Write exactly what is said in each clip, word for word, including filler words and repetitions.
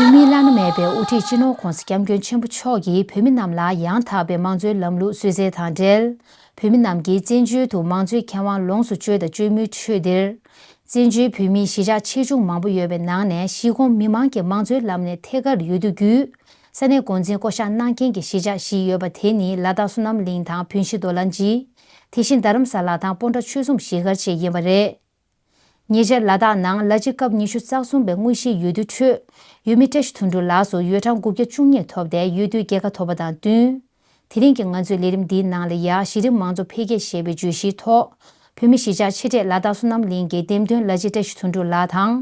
བོད་མིའི་བླ་ན་མེད་པའི་དབུ་ཁྲིད་སྤྱི་ནོར་༸གོང་ས་༸སྐྱབས་མགོན་ཆེན་པོ་མཆོག་གིས་བོད་མི་རྣམས་ལ་ཡང་དག་པའི་དམངས་གཙོའི་ལམ་ལུགས་གསོལ་སྩལ་དང་འབྲེལ། བོད་མི་རྣམས་ཀྱིས་བཙན་བྱོལ་དུ་དམངས་གཙོའི་ཁེ་དབང་ལོངས་སུ་སྤྱོད་དང་སྤྱོད་མུས་ཁྲོད་འདིར། བཙན་བྱོལ་བོད་མིའི་གཞིས་ཆགས་ཆེ་ཆུང་མང་པོ་ཡོད་པའི་ནང་ནས་གཞིས་ཁོངས་མི་མང་གི་དམངས་གཙོའི་ལམ་ནས་ཐད་ཀར་འོས་བསྡུ་བརྒྱུད། ས་གནས་འགོ་འཛིན་བསྐོ་གཞག་གནང་མཁན་གྱི་གཞིས་ཆགས་བཞི་ཡོད་པ་དེ་ནི་ལ་དྭགས་བསོད་ནམས་གླིང་དང་བོན་གཞིས་རྡོ་ལ་འཇིགས། དེ་བཞིན་རྡ་རམ་ས་ལ་དང་སྤོན་ཊ་ཆོལ་གསུམ་གཞིས་སྒར་བཅས་ཡིན་པ་རེད། ཉེ་ཆར་ལ་དྭགས་ནང་ལ་ཕྱི་སྐབས་ཉི་ཤུ་རྩ་གསུམ་པའི་དངོས་གཞིའི་འོས་བསྡུ་ཁྲོད། འོས་མི་བཀྲ་ཤིས་དོན་གྲུབ་ལགས་སུ་འོས་གྲངས་དགུ་བརྒྱ་བཅུ་གཉིས་ཐོབ་སྟེ་འོས་བསྡུའི་རྒྱལ་ཁ་ཐོབ་པ་དང་བསྟུན། དེ་རིང་གི་ང་ཚོའི་ལས་རིམ་འདིའི་ནང་ལ་ཡ་གཞི་རིམ་མང་གཙོ་འཕེལ་རྒྱས་ཞེས་པའི་བརྗོད་གཞིའི་ཐོག་བོད་མི་གཞིས་ཆགས་ཆེ་གྲས་ལ་དྭགས་བསོད་ནམས་གླིང་གི་འདེམས་ཐོན་ལ་ཕྱི་བཀྲ་ཤིས་དོན་གྲུབ་ལགས་དང་།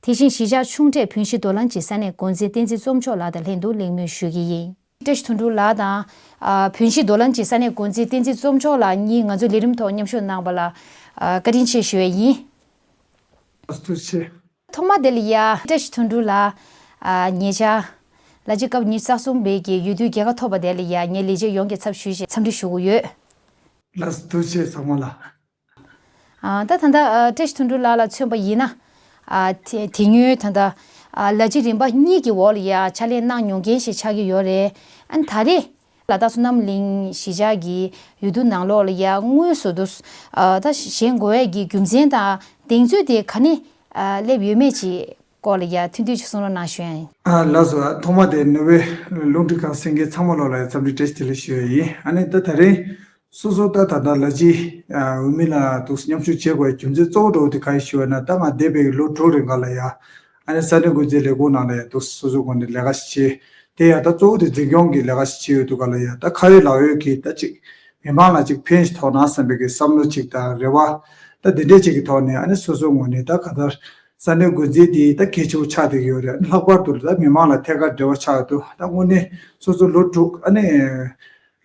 དེ་བཞིན་གཞིས་ཆགས་ཆུང་གྲས་བོན་གཞིས་རྡོ་ལ་འཇིགས་ས་གནས་འགོ་འཛིན་བསྟན་འཛིན་བརྩོན་མཆོག་ལགས་དང་ལྷན་དུ་གླེང་མོལ་ཞུ་གི་ཡིན། བཀྲ་ཤིས་དོན་གྲུབ་ལགས་དང་། ཨ། བོན་གཞིས་རྡོ་ལ་འཇིགས་ས་གནས་འགོ་འཛིན་བསྟན་འཛིན་བརྩོན་མཆོག་ལགས་གཉིས་ང་ཚོའི་ལས་རིམ་ཐོག་མཉམ་ཞུགས་གནང་བ་ལ། ཨ། བཀའ་དྲིན་ཆེ་ཞུ་ཡས་ཡིན། ཐུགས་རྗེ་ཆེ། ཐོག་མ་དེ་ལ་ཡ་བཀྲ་ཤིས་དོན་གྲུབ་ལགས། ཨ། ཉེ་ཆར། ལ་ཕྱི་སྐབས་ཉི་ཤུ་རྩ་གསུམ་པའི་གི་འོས་བསྡུའི་རྒྱལ་ཁ་ཐོབ་པ་དེ་ལ་ཡ་ངའི་ལས་བྱེད་ཡོངས་ཀྱི་ཚབ་ཞུས་ཤིང་འཚམས་འདྲི་ཞུ་གི་ཡོད། ལགས་སོ། ཐུགས་རྗེ་ཆེ་ཚང་མ་ལ། ཨ། ད་ད་ལྟ་ཨ། བཀྲ་ཤིས་དོན་གྲུབ་ལགས་ལ་མཚོན་པ་ཡིན་ན། ཨ། དེ་དེ་སྔོན་ད་ལྟ་ཨ། ལ་ཕྱི་རིམ་པ་གཉིས་ཀྱི་འོག་ལ་ཡ་ཕྱག་ལས་གནང་མྱོང་མཁན་ཞིག་ཆགས་ཀྱི་ཡོད་རེད། ཨ་ནི་ད་རེས་ལ་དྭགས་བསོད་ནམས་གླིང་གཞིས་ཆགས་ཀྱི་འོས་བསྡུ་ནང་ལོགས་ལ་ཡ་དངོས་སུ་དུ་ཨ། ད་བཞེངས་དགོས་ཡས་ཀྱི་རྒྱུ་མཚན་དང་གདེང་ཚོད་དེ་ག་ནས་ཨ། སླེབས་ཡོད་མེད་ཅིག་སྐོར་ལ་ཡ་ཐུང་ཐུང་ཅིག་གསུང་རོགས་གནང་ཞུ་ཡ་ཡིན། ཨ། ལགས་སོ། ཐོག་མ་དེ་ནོར་ཝེ་རླུང་འཕྲིན་ཁང་གསན་མཁན་ཚང་མ་ལོག་ལ་ཡ་འཚམས་འདྲི་བཀྲ་ཤིས་བདེ་ལེགས་ཞུ་ཡ་ཡིན། ཨ་ནི་ད་ད་རེས། སོ་སོ་ད་ད་ལྟ་ལ་ཕྱི་འོས་མི་ལ་འདུག་མཉམ་ཞུགས་བྱེད་དགོས་རྒྱུ་མཚན་གཙོ་བོ་འདྲ་བོ་དེ་ག་ཡིན་ཞུ་བ་ན། ད་ང་འདས་པའི་ལོ་དྲུག་རིང་ག་ལ་ཡ་ཨ་ནི་ས་གནས་འགོ་འཛིན་ལས་ཁུངས་ནང་ལ་ཡ་འདུག་སོ་སོའི་ངོས་ནས་ལས་ཀ་ཞིག་བྱས། དེ་ཡ་ད་གཙོ་བོ་དེ་འཛིན་སྐྱོང་གི་ལས་ཀ་ཞིག་བྱས་ཡོད་དུས་ག་ལ་ཡ་ད་ཁ་ཡོད་ལག་ཡོད་ཀྱི་ད་ཅིག་མི་མང་ལ་ཅིག་ཕན་ཞིག་ཐོགས་ན་བསམ་པའི་གི་བསམ་བློ་ཅིག་དང་རེ་བ་ད་དེ་འདྲས་ཅིག་གི་ཐོག་ནས་ཨ་ནི་སོ་སོའི་ངོས་ནས་ད་ག་ད་ས་གནས་འགོ་འཛིན་དེ་ད་གལ་ཆེ་བོ་ཆགས་བསྡད་ཀྱི་ཡོད་རེད། ཨ་ནི་ལྷག་པར་དུ་ད་མི་མང་ལ་ཐད་ཀར་འབྲེལ་བ་ཆགས་ཡོད་དུས་ད་དངོས་གནས་སོ་སོ་ལོ་དྲུག་ཨ་ནི།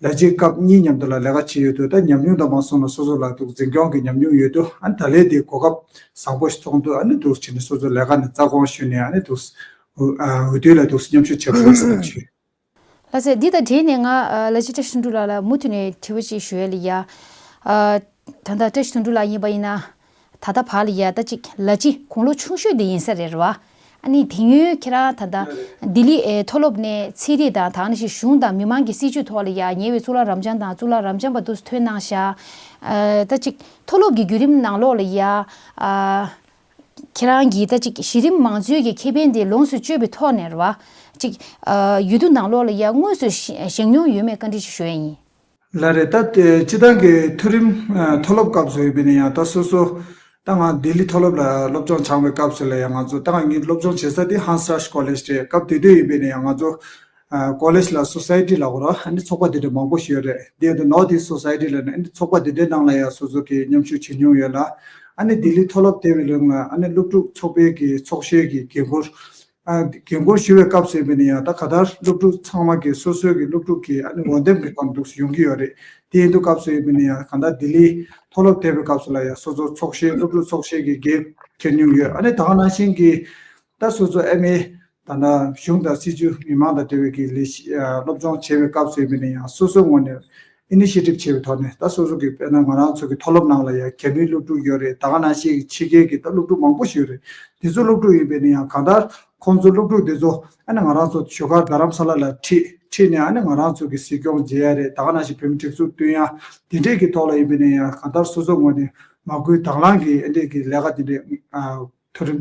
ལ་ཕྱི་སྐབས་གཉིས་མཉམ་དུ་ལ་ལས་ཀ་བྱས་ཡོད་དུས་ད་ཉམས་མྱོང་དང་མ་སོང་ལ་སོ་སོ་ལ་འདུག་འཛིན་སྐྱོང་གི་ཉམས་མྱོང་ཡོད་དུས་ཨ་ནི་ད་ལས་དེ་གོ་སྐབས་བཟང་པོ་ཞིག་མཐོང་དུས་ཨ་ནི་འདུག་བྱས་ནས་སོ་སོ་ལས་ཀ་ནས་རྩ་དགོངས་ཞུས་ནས་ཨ་ནི་འདུག་འོས་བསྡུ་ལ་འདུག་མཉམ་ཞུགས་བྱེད་དགོས་ཟེར་ཞུས། ལགས་སེ། འདི་དང་འབྲེལ་ནས་ང་ལ་ཕྱི་བཀྲ་ཤིས་དོན་གྲུབ་ལགས་ལ་མུ་མཐུད་ནས་དྲི་བ་ཅིག་ཞུ་ཡ་ལ་ཡ། ད་ལྟ་བཀྲ་ཤིས་དོན་གྲུབ་ལགས་ཡིན་པ་ཡིན་ན། ད་ལྟ་བར་ལ་ཡ་ད་ཅིག་ལ་ཕྱི་དགུང་ལོ་ཆུང་ཤོས་དེ་ཡིན་ས་རེད་རེད་བ། ཨ་ནི་དེ་སྔོན་ཁྱེད་རང་ད་ལྟ་ལྡི་ལི་ཨེ་མཐོ་སློབ་ནས་ཚན་རིག་དང་ད་ནི་ཞིག་གཞུང་དང་མི་མང་གི་སྲིད་བྱུས་ཐོག་ལ་ཡ་ཉེ་བའི་གཙུག་ལག་རབ་འབྱམས་དང་གཙུག་ལག་རབ་འབྱམས་པ་དུ་ཐོན་གནང་ཤག་ཨ། ད་ཅིག་མཐོ་སློབ་ཀྱི་བརྒྱུད་རིམ་ནང་ལོགས་ལ་ཡ། ཨ། ཁྱེད་རང་གིས་ད་ཅིག་གཞི་རིམ་མང་གཙོའི་གི་ཁེ་ཕན་དེ་ལོངས་སུ་སྤྱོད་པའི་ཐོག་ནས་རེད་བ། ཅིག་ཨ། འོས་བསྡུ་ནང་ལོགས་ལ་ཡ་དངོས་སུ་བཞེངས་མྱོང་ཡོད་མེད་བཀའ་འདྲི་ཞིག་ཞུ་ཡ་ཡིན། ལགས་རེད། ད་དེ་སྤྱི་བཏང་གི་མཐོ་རིམ་ཨ། མཐོ་སློབ་སྐབས་སུ་ཡིན་པ་ཡིན་ན་ཡང་ད་སོ་སོ་ད་ང་ལྡི་ལི་མཐོ་སློབ་ལ་སློབ་སྦྱོང་སྦྱངས་པའི་སྐབས་སུ་ལ་ཡང་ང་ཚོ་ད་ང་གཉིས་སློབ་སྦྱོང་བྱེད་ས་དེ་ཧན་སི་རཱཇ་ཀོ་ལེཇ་རེད། སྐབས་དེ་དུས་ཡིན་པ་ཡིན་ན་ཡང་ང་ཚོ་ཨ། ཀོ་ལེཇ་ལ་སོ་སའི་ཊི་ལབ་དགོས་རེད། ཨ་ནི་ཚོགས་པ་དེ་འདྲ་མང་པོ་ཞིག་ཡོད་རེད། དེ་ཡང་དུ་ནོར་ཐི་ཨིསྟ་སོ་སའི་ཊི་ལབ་ནས་ཨ་ནི་ཚོགས་པ་དེ་འདྲའི་ནང་ལ་ཡང་སོ་སོ་གིས་མཉམ་ཞུགས་བྱེད་མྱོང་ཡོད་ལ། ཨ་ནི་ལྡི་ལི་མཐོ་སློབ་དེ་བའི་ལུང་ལ་ཨ་ནི་སློབ་ཕྲུག་ཚོགས་པའི་གི་ཚོགས་གཞོན་གྱི་འགན་འཁུར། ཨ། འགན་འཁུར་ཞུ་བའི་སྐབས་སུ་ཡིན་པ་ཡིན་ན་ཡང་ད་ག་དར་སློབ་ཕྲུག་ཚང་མ་གི་སོ་སོའི་གི་སློབ་ཕྲུག་གི་ཨ་ནི་འོས་འདེམས་ཀྱི་སྐོར་འདུག་སེ་ཡོང་གི་ཡོད་རེད། དེ་ཡིན་དུས་སྐབས་སུ་ཡིན་པ་ཡིན་ན་ཡང་ག་ད་ལྡི་ལི་མཐོ་སློབ་དེ་བའི་སྐབས་སུ་ལ་ཡང་སོ་སོ་ཚོགས་གཞོན་སློབ་ཕྲུག་ཚོགས་གཞོན་གྱི་འགན་འཁྱེར་མྱོང་ཡོད། ཨ་ནི་ད་ག་ནང་བཞིན་གྱི་ད་སོ་སོ་ཨེམ་ཨེ་ད་ལྟ་གཞུང་དང་སྲིད་བྱུས་མི་མང་དང་འབྲེལ་བའི་གི་ལས་གཞི་ཨ། སློབ་སྦྱོང་བྱས་པའི་སྐབས་སུ་ཡིན་པ་ཡིན་ན་ཡང་སོ་སོའི་ངོས་ནས་ཨི་ནི་ཤི་ཊིབ་བྱས་པའི་ཐོག་ནས་ད་སོ་སོ་གི་དཔེར་ན་ང་རང་ཚོ་གི་མཐོ་སློབ་ནང་ལ་ཡང་རྒྱ་མིའི་སློབ་ཕྲུག་ཡོད་རེད། ད་ག་ནང་བཞིན་གྱི་ཕྱི་རྒྱལ་གྱི་ད་སློབ་ཕྲུག་མང་པོ་ཞིག་ཡོད་རེད། དེ་ཚོ་སློབ་ཕྲུག་ཡིན་པ་ཡིན་ན་ཡང་གང་ལྟར་ཁོང་ཚོ་སློབ་ཕྲུག་དེ་ཚོ་ཨ་ནི་ང་རང་ཚོ་བཞུགས་སྒར་རྡ་རམ་ས་ལ་ལ་ཁྲིད་ཁྲིད་ནས་ཨ་ནི་ང་རང་ཚོ་གི་སྲིད་སྐྱོང་མཇལ་ཡ་རེད། ད་ག་ནང་བཞིན་བོད་མི་སྒྲིག་འཛུགས་བསྐྲུན་ཡ་དེ་འདྲས་ཀྱི་ཐོག་ལ་ཡིན་པ་ཡིན་ན་ཡང་གང་ལྟར་སོ་སོའི་ངོས་ནས་མ་བསྐུལ་དང་བླངས་ཀྱི་ཨ་འདྲས་ཀྱི་ལས་ཀ་དེ་འདྲས་ཨ། མཐོ་རིམ་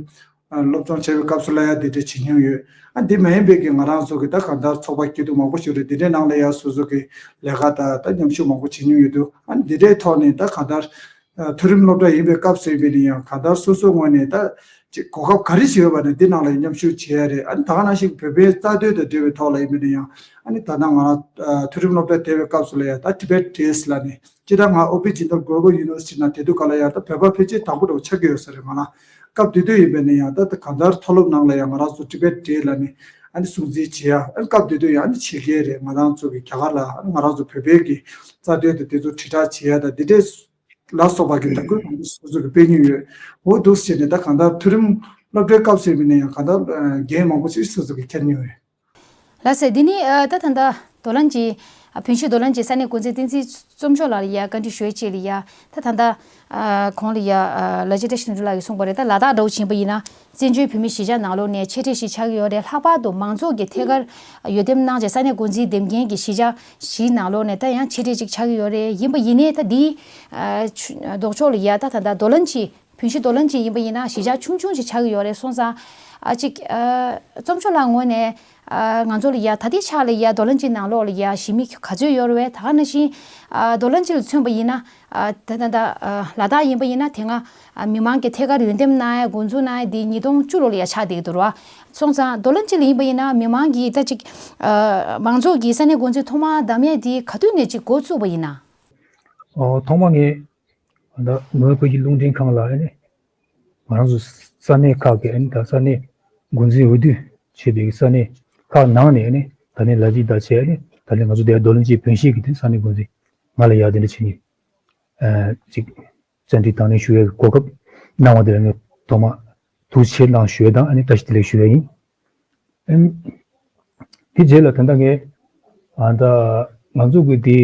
ཨ། སློབ་སྦྱོང་བྱས་པའི་སྐབས་སུ་ལ་ཡང་དེ་འདྲ་བྱེད་མྱོང་ཡོད། ཨ། འདི་མ་ཡིན་པའི་གི་ང་རང་ཚོ་གི་ད་གང་ལྟར་ཚོགས་པ་སྐྱིད་སྡུག་མང་པོ་ཞིག་རེད། དེ་འདྲའི་ནང་ལ་ཡང་སོ་སོ་གི་ལས་ཀ་དང་ད་མཉམ་ཞུགས་མང་པོ་བྱེད་མྱོང་ཡོད་དུས་ཨ་འདི་འདྲའི་ཐོག་ནས་ད་གང་ལྟར་ཨ། མཐོ་རིམ་སློབ་གྲྭ་ཡིན་པའི་སྐབས་སུ་ཡིན་པ་ཡིན་ན་ཡང་གང་ལྟར་སོ་སོའི་ངོས་ནས་ད་ཅིག་གོ་སྐབས་ག་རེ་ཞིག་ཡོད་པ་ནས་འདི་ནང་ལ་ཡང་མཉམ་ཞུགས་བྱེད་ཡ་རེད། ཨ་ནི་ད་ག་ནང་བཞིན་བོད་པའི་རྩ་དོན་དང་འབྲེལ་བའི་ཐོག་ལ་ཡིན་པ་ཡིན་ན་ཡང་ཨ་ནི་ད་ལྟ་ང་རང་ཨ། མཐོ་རིམ་སློབ་གྲྭ་བསྡད་པའི་སྐབས་སུ་ལ་ཡང་ད་ཊི་བེཊ་ཌེ་ལབ་ནས། སྤྱིར་བཏང་ང་ཨོ་པན་ཇི་ནྡཱན་གྷོ་ལོ་བཱལ་ཡུ་ནི་ཝར་སི་ཊི་ནང་བསྡད་དུས་སྐབས་ལ་ཡང་ད་བོད་པ་ཕལ་ཆེར་དང་པོ་འདྲ་བོ་ཆགས་ཀྱི་ཡོད་ས་རེད། ང་རང་སྐབས་དེ་དུས་ཡིན་པ་ཡིན་ན་ཡང་ད་གང་ལྟར་མཐོ་སློབ་ནང་ལ་ཡང་ང་རང་ཚོ་ཊི་བེཊ་ཌེ་ལབ་ནས་ཨ་ནི་སྲུང་བརྩི་བྱེད་ཡ། ཨ་ནི་སྐབས་དེ་དུས་ཡང་ཨ་ནི་ཕྱི་རྒྱལ་རེད། ང་རང་ཚོ་གི་རྒྱ་གར་ལ་ཨ་ནི་ང་རང་ཚོ་བོད་པའི་གི་རྩ་དོན་དང་དེ་ཚོ་དྲིལ་བསྒྲགས་བྱེད་ཡ་དང་དེ་འདྲས་ལ་སོགས་པ་གི་ལས་འགུལ་མང་པོ་སོ་སོ་གི་སྤེལ་མྱོང་ཡོད། འོ་འདུག་སེ་བྱས་ནས་ད་གང་ལྟར་མཐོ་རིམ་སློབ་གྲྭའི་སྐབས་སུ་ཡིན་པ་ཡིན་ན་ཡང་གང་ལྟར་འགན་མང་པོ་ཞིག་སོ་སོ་གི་འཁྱེར་མྱོང་ཡོད། ལགས་སེ། འདི་ནི་ཨ། ད་ད་ལྟ་རྡོ་ལ་འཇིགས་ བོན་གཞིས་རྡོ་ལན་གྱི་ས་གནས་འགོ་འཛིན་བསྟན་འཛིན་རྩོམ་མཆོག་ལགས་ལ་ཡ་བཀའ་འདྲི་ཞུ་ཡས་ཅིག་ལ་ཡ། ད་ད་ལྟ་ཨ་གོང་ལ་ཡ་ཨ་ལ་ཅི་བཀྲ་ཤིས་དོན་གྲུབ་ལགས་ཀྱིས་གསུངས་པ་རེད། ད་ལ་དྭགས་འདྲ་བོ་ཕྱིན་པ་ཡིན་ན་བཙན་བྱོལ་བོད་མིའི་གཞིས་ཆགས་ནང་ལོགས་ནས་ཆེ་གྲས་ཤིག་ཆགས་ཀྱི་ཡོད་རེད། ལྷག་པར་དུ་མང་ཚོགས་ཀྱིས་ཐད་ཀར་འོས་འདེམས་གནང་བྱས་ས་གནས་འགོ་འཛིན་འདེམས་མཁན་གྱི་གཞིས་ཆགས་བཞིའི་ནང་ལོགས་ནས་ད་ཡང་ཆེ་གྲས་ཅིག་ཆགས་ཀྱི་ཡོད་རེད། ཡིན་པ་ཡིན་ནའི་ད་འདིའི་ཨ་ཆུ་ལྡོག་ཕྱོགས་ལ་ཡ་ད་ད་ལྟ་རྡོ་ལན་གྱི་བོན་གཞིས་རྡོ་ལན་གྱི་ཡིན་པ་ཡིན་ན་གཞིས་ཆགས་ཆུང་ཆུང་ཞིག་ཆགས་ཀྱི་ཡོད་རེད། སོང་ཙང་ཨ་ཅིག་ཨ་རྩོམ་མཆོག་ལགས་ངོས་ནས་ཨ་ང་ཚོ་ལ་ཡ་ད་ལྟའི་ཆ་ལ་ཡ་རྡོ་ལན་གྱི་ནང་ལོགས་ལ་ཡ་གཞིས་མི་ག་ཚོད་ཡོད་རེད་བས། ད་ག་ནང་བཞིན་ཨ་རྡོ་ལན་གྱི་ལ་མཚོན་པ་ཡིན་ན་ཨ་ད་ད་ད་ཨ་ལ་དྭགས་ཡིན་པ་ཡིན་ན་དེ་སྔ་ཨ་མི་མང་གི་ཐད་ཀར་འོས་འདེམས་གནང་ཡ་འགོ་འཛུགས་གནང་ཡ་དེ་ཉིས་སྟོང་བཅུ་ལོ་ལ་ཡ་ཆགས་བསྡད་ཀྱི་འདུག་ར། སོང་ཙང་རྡོ་ལན་གྱི་ལ་ཡིན་པ་ཡིན་ན་མི་མང་གིས་ད་ཅིག་ཨ་མང་ཚོགས་ཀྱིས་ས་གནས་འགོ་འཛིན་ཐོག་མར་བདམས་ཡ་དེ་ག་དུས་ནས་ཅིག་འགོ་བཙུགས་པ་ཡིན་ན། ཨོ་ཐོག་མ་ངས་ད་ནོར་བུ་གི་རླུང་འཕྲིན་ཁང་ལ་ཨ་ནི་ང་རང་ཚོ་ས་གནས་ཁག་གི་ཨ་ནི་ད་ས་གནས་འགོ་འཛིན་འོས་བསྡུ་བྱས་པའི་ས་གནས་ཁག་ནང་ནས་ཨ་ནི་ད་ནི་ལ་རྒྱུ་ད་བྱས་ཨ་ནི་ད་ནི་ང་ཚོ་དེ་རྡོ་ལན་གྱི་བོན་གཞིས་ཀྱི་དེ་ས་གནས་འགོ་འཛིན་ང་ལ་ཡ་དེ་འདྲ་བྱས་ནས་ཨ་ཅིག་བཅར་འདྲི་དང་ལེན་ཞུ་ཡའི་གོ་སྐབས་གནང་བ་དེ་ལ་ངས་ཐོག་མ་ཐུགས་རྗེ་ཆེ་གནང་ཞུ་ཡ་དང་ཨ་ནི་བཀྲ་ཤིས་བདེ་ལེགས་ཞུ་ཡ་ཡིན། ཨེམ། དེ་རྗེས་ལ་ད་ལྟ་ངས་ཨ་ད་ང་ཚོ་གི་དེ་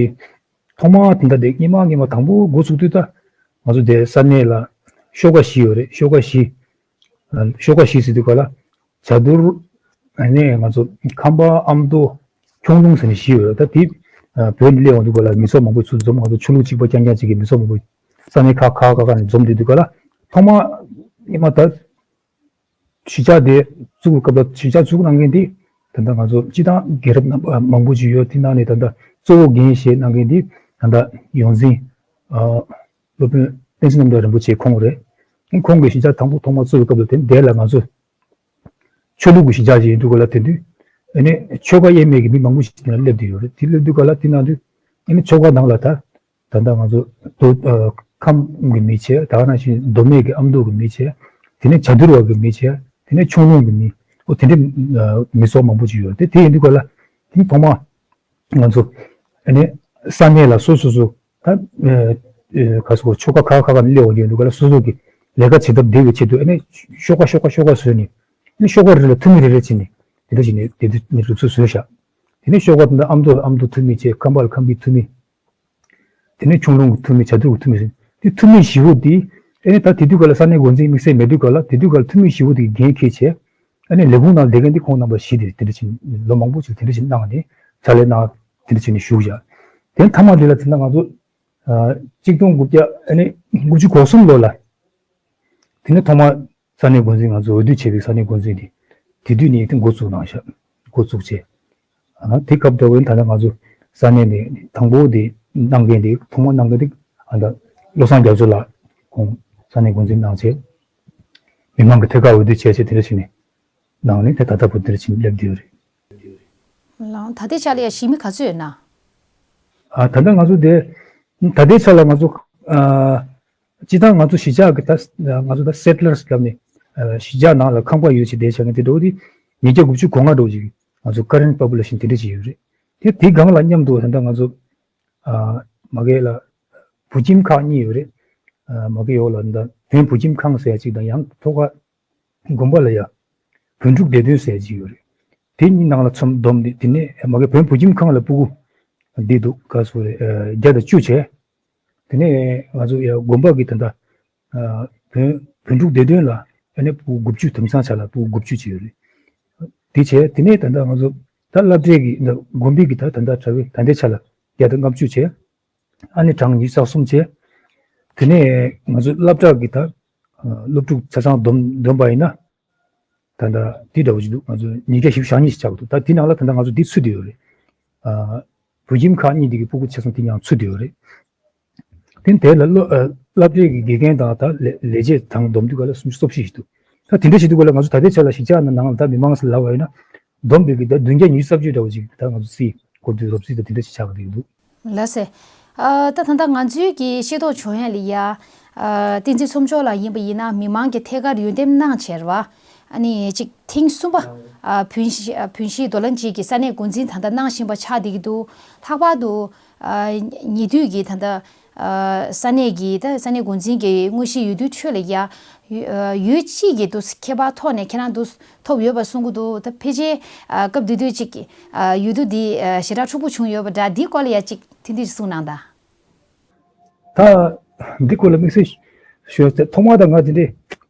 ཐོག་མ་དེ་འདྲ་དེ་སྔོན་མ་སྔོན་མ་དང་པོ་འགོ་ཚུགས་དུས་ད་ང་ཚོ་དེ་ས་གནས་ལ་ཤོག་ཁ་བཞི་ཡོད་རེད། ཤོག་ཁ་བཞི། ཨ་ཤོག་ཁ་བཞི་ཟེར་དུས་ག་ལ་བྱ་དུར་ཨ་ནས་ང་ཚོ་ཁམས་པ་ཨ་མདོ་ཁྱུང་ལུང་ཟེར་ནས་བཞི་ཡོད་རེད། ད་དེ་ཨ་བོད་ནས་སླེབས་འོང་དུས་ག་ལ་མི་ཚོགས་མང་པོ་ཚུར་འཛོམས། ང་ཚོ་ཆོས་ལུགས་གཅིག་པ་རྐྱང་རྐྱང་གཅིག་གི་མི་ཚོགས་མང་པོ་ས་གནས་ཁག་ཁག་ཁག་ཁག་ནས་འཛོམས་དུས་དུས་ག་ལ་ཐོག་མ་སྔོན་མ་ད། གཞིས་ཆགས་དེ་བཙུགས་སྐབས་ལ་གཞིས་ཆགས་བཙུགས་གནང་མཁན་དེ་ད་ལྟ་ང་ཚོ་སྤྱི་བཏང་རྒན་རབས་རྣམ་པ་མང་པོ་ཅིག་ཡོད། དེ་ནང་ནས་ད་ལྟ་གཙོ་བོ་འགན་བཞེས་གནང་མཁན་དེ་ད་ལྟ་ཡོངས་འཛིན་ཨ་སློབ་དཔོན་བསྟན་འཛིན་རྣམ་གྲོལ་རིན་པོ་ཆེ་ཁོང་རེད། ཁོང་གིས་གཞིས་ཆགས་དང་པོ་ཐོག་མ་བཙུགས་པའི་སྐབས་ལ་དེ་དེ་ལ་ང་ཚོ་ཆོས་ལུགས་ཀྱི་གཞིས་ཆགས་ཅིག་ཡིན་དུས་ག་ལ་དེ་དུས་ཨ་ནི་ཆོལ་ཁ་དབྱེ་མེད་ཀྱི་མི་མང་པོ་ཞིག་དེ་ན་སླེབས་བསྡད་ཡོད་རེད། དེ་སླེབས་དུས་ག་ལ་དེ་ནང་དུས་ཨ་ནི་ཆོལ་ཁ་ནང་ལ་ད། ད་ལྟ་ང་ཚོ་མདོ་ཨ་ཁམས་ཀྱི་མི་བྱས། ད་ག་ནང་བཞིན་མདོ་སྨད་ཀྱི་ཨ་མདོ་གི་མི་བྱས། དེ་ནས་བྱ་དུར་བ་གི་མི་བྱས། དེ་ནས་ཁྱུང་ལུང་གི་མི། ཨོ་དེ་འདྲའི་ཨ་མི་ཚོགས་མང་པོ་ཅིག་ཡོད་རེད། དེ་དེ་ཡིན་དུས་ག་ལ་དེ་ཐོག་མ་ང་ཚོ་ཨ་ནི་ས་གནས་ལ་སོ་སོ་སོ་ད་ཨ་ག་སོ་ཆོལ་ཁ་ཁག་ཁག་ནས་སླེབས་འོང་ཡོང་དུས་ག་ལ་སོ་སོ་གི་ལས་ཀ་བྱེད་ཐབས་བདེ་བའི་ཆེད་དུ་ཨ་ནི་ཤོག་ཁ་ཤོག་ཁ་ཤོག་ཁ་བཟོས་ནས་ཨ་ནི་ཤོག་ཁ་རེ་ལ་འཐུས་མི་རེ་རེ་བྱས་ནས་དེ་འདྲ་བྱས་ནས་དེ་འདྲ་ནས་གྲུབ་ཚུལ་བཟོས་ཤག་དེ་ནས་ཤོག་ཁ་དེ་འདྲ་ཨ་མདོ་ལ་ཨ་མདོ་འཐུས་མི་བྱས། ཁམས་པ་ལ་ཁམས་པའི་འཐུས་མི། དེ་ནས་ཁྱུང་ལུང་གི་འཐུས་མི། བྱ་དུར་གྱི་འཐུས་མི་ཟེར། དེ་འཐུས་མི་བཞི་བོ་དེ་ཨ་ནི་ད་དེ་དུས་ག་ལ་ས་གནས་འགོ་འཛིན་དམིགས་བསལ་མེད་དུས་ག་ལ་དེ་དུས་ག་ལ་འཐུས་མི་བཞི་བོ་དེ་གི་འགན་འཁྱེར་བྱས། ཨ་ནི་ལས་ཁུངས་ནང་བསྡད་མཁན་དེ་ཁོང་རྣམ་པ་བཞི་དེ་དེ་འདྲ་བྱས་ལོ་མང་པོ་ཅིག་དེ་འདྲ་བྱས་གནང་ནས་ཕྱག་ལས་གནང་དེ་འདྲ་བྱས་ནས་བཞུགས་བཞག་དེ་མཐའ་མ་དེ་ལ་དེ་ན་ང་ཚོ་ཨ་གཅིག་སྟོང་དགུ་བརྒྱ་ཨ་ནི་དགུ་བཅུ་གོ་གསུམ་ལོ་ལ་དེ་ནས་ཐོག་མ། ས་གནས་འགོ་འཛིན། ང་ཚོ་འོས་བསྡུ་བྱས་པའི་ས་གནས་འགོ་འཛིན་དེ་དེ་དུས་ནས་དེ་འགོ་བཙུགས་གནང་ཤག་འགོ་བཙུགས་བྱས། ཨ་དེ་སྐབས་དེ་བས་ད་ལྟ་ང་ཚོ་ས་གནས་ནས་དང་པོ་དེ་གནང་མཁན་དེ་ཐོག་མ་གནང་མཁན་དེ་ཨ་ད་བློ་བཟང་རྒྱ་མཚོ་ལགས་ཁོང་ས་གནས་འགོ་འཛིན་གནང་བྱས། མི་མང་གི་ཐད་ཀར་འོས་བསྡུ་བྱས་བྱས་དེ་འདྲ་བྱས་ནས་གནང་ནས་དེ་ད་ལྟ་བར་དེ་འདྲ་བྱས་ནས་སླེབས་བསྡད་ཡོད་རེད། ལགས། ད་ལྟའི་ཆ་ལ་ཡང་གཞིས་མི་ག་ཚོད་ཡོད་ན། ཨ་ད་ལྟ་ང་ཚོ་དེ་ད་ལྟའི་ཆ་ལ་ང་ཚོ་ཨ། སྤྱིར་བཏང་ང་ཚོ་གཞིས་ཆགས་ཀྱི་ད་ང་ཚོ་ད་སེ་ཊི་ལར་སི་ལབ་ནས་གཞིས་ཆགས་ནང་ལ་ཁང་པ་ཡོད་ཅིག་བསྡད་བྱ་མཁན་དེ་འདྲ་བོ་དེ་ཉིས་བརྒྱ་དགུ་བཅུ་གོ་ལྔ་འདྲ་བོ་ཅིག་ང་ཚོ་ཀ་རེན་པོ་པུ་ལེ་ཤན་དེ་འདྲ་ཅིག་ཡོད་རེད། དེ་དེའི་སྒང་ལ་མཉམ་དུ་ད་ལྟ་ང་ཚོ་མ་གི་ལ་བོད་ཁྱིམ་ཁག་གཉིས་ཡོད་རེད། མ་གི་ཡོག་ལ་ད་བོན་བོད་ཁྱིམ་ཁང་ཟེར་ཡ་ཅིག་དང་ཡང་ཐོག་ཁ་དགོན་པ་ལ་ཡ་བོན་ཕྲུག་བདེ་དོན་ཟེར་ཡ་ཅིག་ཡོད་རེད། དེ་གཉིས་ནང་ལ་ཚོམ་བསྡོམས་ཏེ་དེ་ནས་མ་གི་བོན་བོད་ཁྱིམ་ཁང་ལ་སྤུ་གུ་བསྡད་འདུག་ག་སོ་རེད་བརྒྱ་དང་བཅུ་བྱས། དེ་ནས་ང་ཚོ་ཡ་དགོན་པ་གི་ད་ལྟ་བོན་བོན་ཕྲུག་བདེ་དོན་ལ་ཨ་ནི་སྤུ་གུ་དགུ་བཅུ་དེང་སང་ཆ་ལ་སྤུ་གུ་དགུ་བཅུ་ཅིག་ཡོད་རེད། དེ་བྱས་དེ་ནས་ད་ལྟ་ང་ཚོ་ད་སློབ་གྲྭའི་གི་ད་དགོན་པའི་གི་ད་ད་ལྟ་གྲྭ་པའི་ད་ལྟའི་ཆ་ལ་བརྒྱ་དང་ལྔ་བཅུ་བྱས། ཨ་ནི་གྲངས་ཉི་ཤུ་རྩ་གསུམ་བྱས། དེ་ནས་ང་ཚོ་སློབ་གྲྭ་གི་ད་སློབ་ཕྲུག་ཆ་ཚང་བསྡོམས་བསྡོམས་པ་ཡིན་ན། ད་ལྟ་འདི་འདྲ་བོ་ཞིག་འདུག་ང་ཚོ་ཉིས་བརྒྱ་བཞི་བཅུ་ཞེ་གཉིས་ཤིག་ཆགས་འདུག་ད་འདི་ནང་ལ་ད་ལྟ་ང་ཚོ་འདི་ཚུད་བསྡད་ཡོད་རེད། ཨ་བོད་ཁྱིམ་ཁག་གཉིས་འདི་གི་སྤུ་གུ་ཆ་ཚང་འདི་ནང་ཚུད་བསྡད་ཡོད་རེད། དེ་དེ་ལ་སློབ་ཨ་སློབ་གྲྭའི་གི་དགེ་རྒན་དང་ད་ལས་ལས་བྱེད་དང་བསྡོམས་དུས་ག་ལ་སུམ་ཅུ་སོ་བཞི་ཞིག་འདུག་ད་དེ་འདྲ་བྱེད་དུས་ག་ལ་ང་ཚོ་ད་ལྟའི་ཆ་ལ་གཞིས་ཆགས་ནང་ནང་ལ་ད་མི་མང་ཟེར་ལབ་པ་ཡིན་ན་བསྡོམས་པའི་གི་ད་བདུན་བརྒྱ་ཉི་ཤུ་རྩ་བརྒྱད་འདྲ་བོ་ཅིག་ད་ང་ཚོ་སྲིད་གོ་བསྡུར་རོབ་སྲིད་ད་དེ་འདྲ་ཞིག་ཆགས་བསྡད་ཀྱི་འདུག་ལགས་སེ། ཨ་ད་ད་ལྟ་ང་ཚོའི་གི་ཤེས་རྟོགས་བྱུང་ཡ་ལ་ཡ། ཨ་བསྟན་འཛིན་ཚོམ་མཆོག་ལགས་ཡིན་པ་ཡིན་ན་མི་མང་གི་ཐད་ཀར་འོས་འདེམས་གནང་བྱས་རེད་བ། ཨ་ནི་གཅིག་ཐེངས་གསུམ་པ། ཨ་བོན་གཞིས་ཨ་བོན་གཞིས་རྡོ་ལན་གྱི་གི་ས་གནས་འགོ་འཛིན་ད་ལྟ་གནང་བཞིན་པ་ཆགས་བསྡད་ཀྱི་འདུག་ལྷག་པར་དུ་ཨ་ཉེ་དུས་ཀྱི་ད་ལྟ་ ས་གནས་ཀྱི་ད་ས་གནས་འགོ་འཛིན་གྱི་དངོས་གཞི་ཡོད་དུས་ཁྲོད་ལ་ཡ། ཡོད་གཅིག་གི་དུ་ཁྱད་པར་ཐོག་ནས་ཁྱེད་རང་དུ་ཐོབ་ཡོད་པ་གསུང་གི་འདུག་ད་ཕལ་ཆེར་སྐབས་དེ་དུས་ཅིག་ཡོད་དུ་འདི་ཞེ་དྲག་འཁྲུག་པོ་བྱུང་ཡོད་པ་འདྲ། འདིའི་སྐོར་ལ་ཡ་ཅིག་ཐེངས་འདི་གསུང་གནང་དང་། ད་འདི་སྐོར་ལ་དམིགས་བསལ་ཞུ་ཡ་ཐོག་མ་ད་ང་དེ་འདྲའི་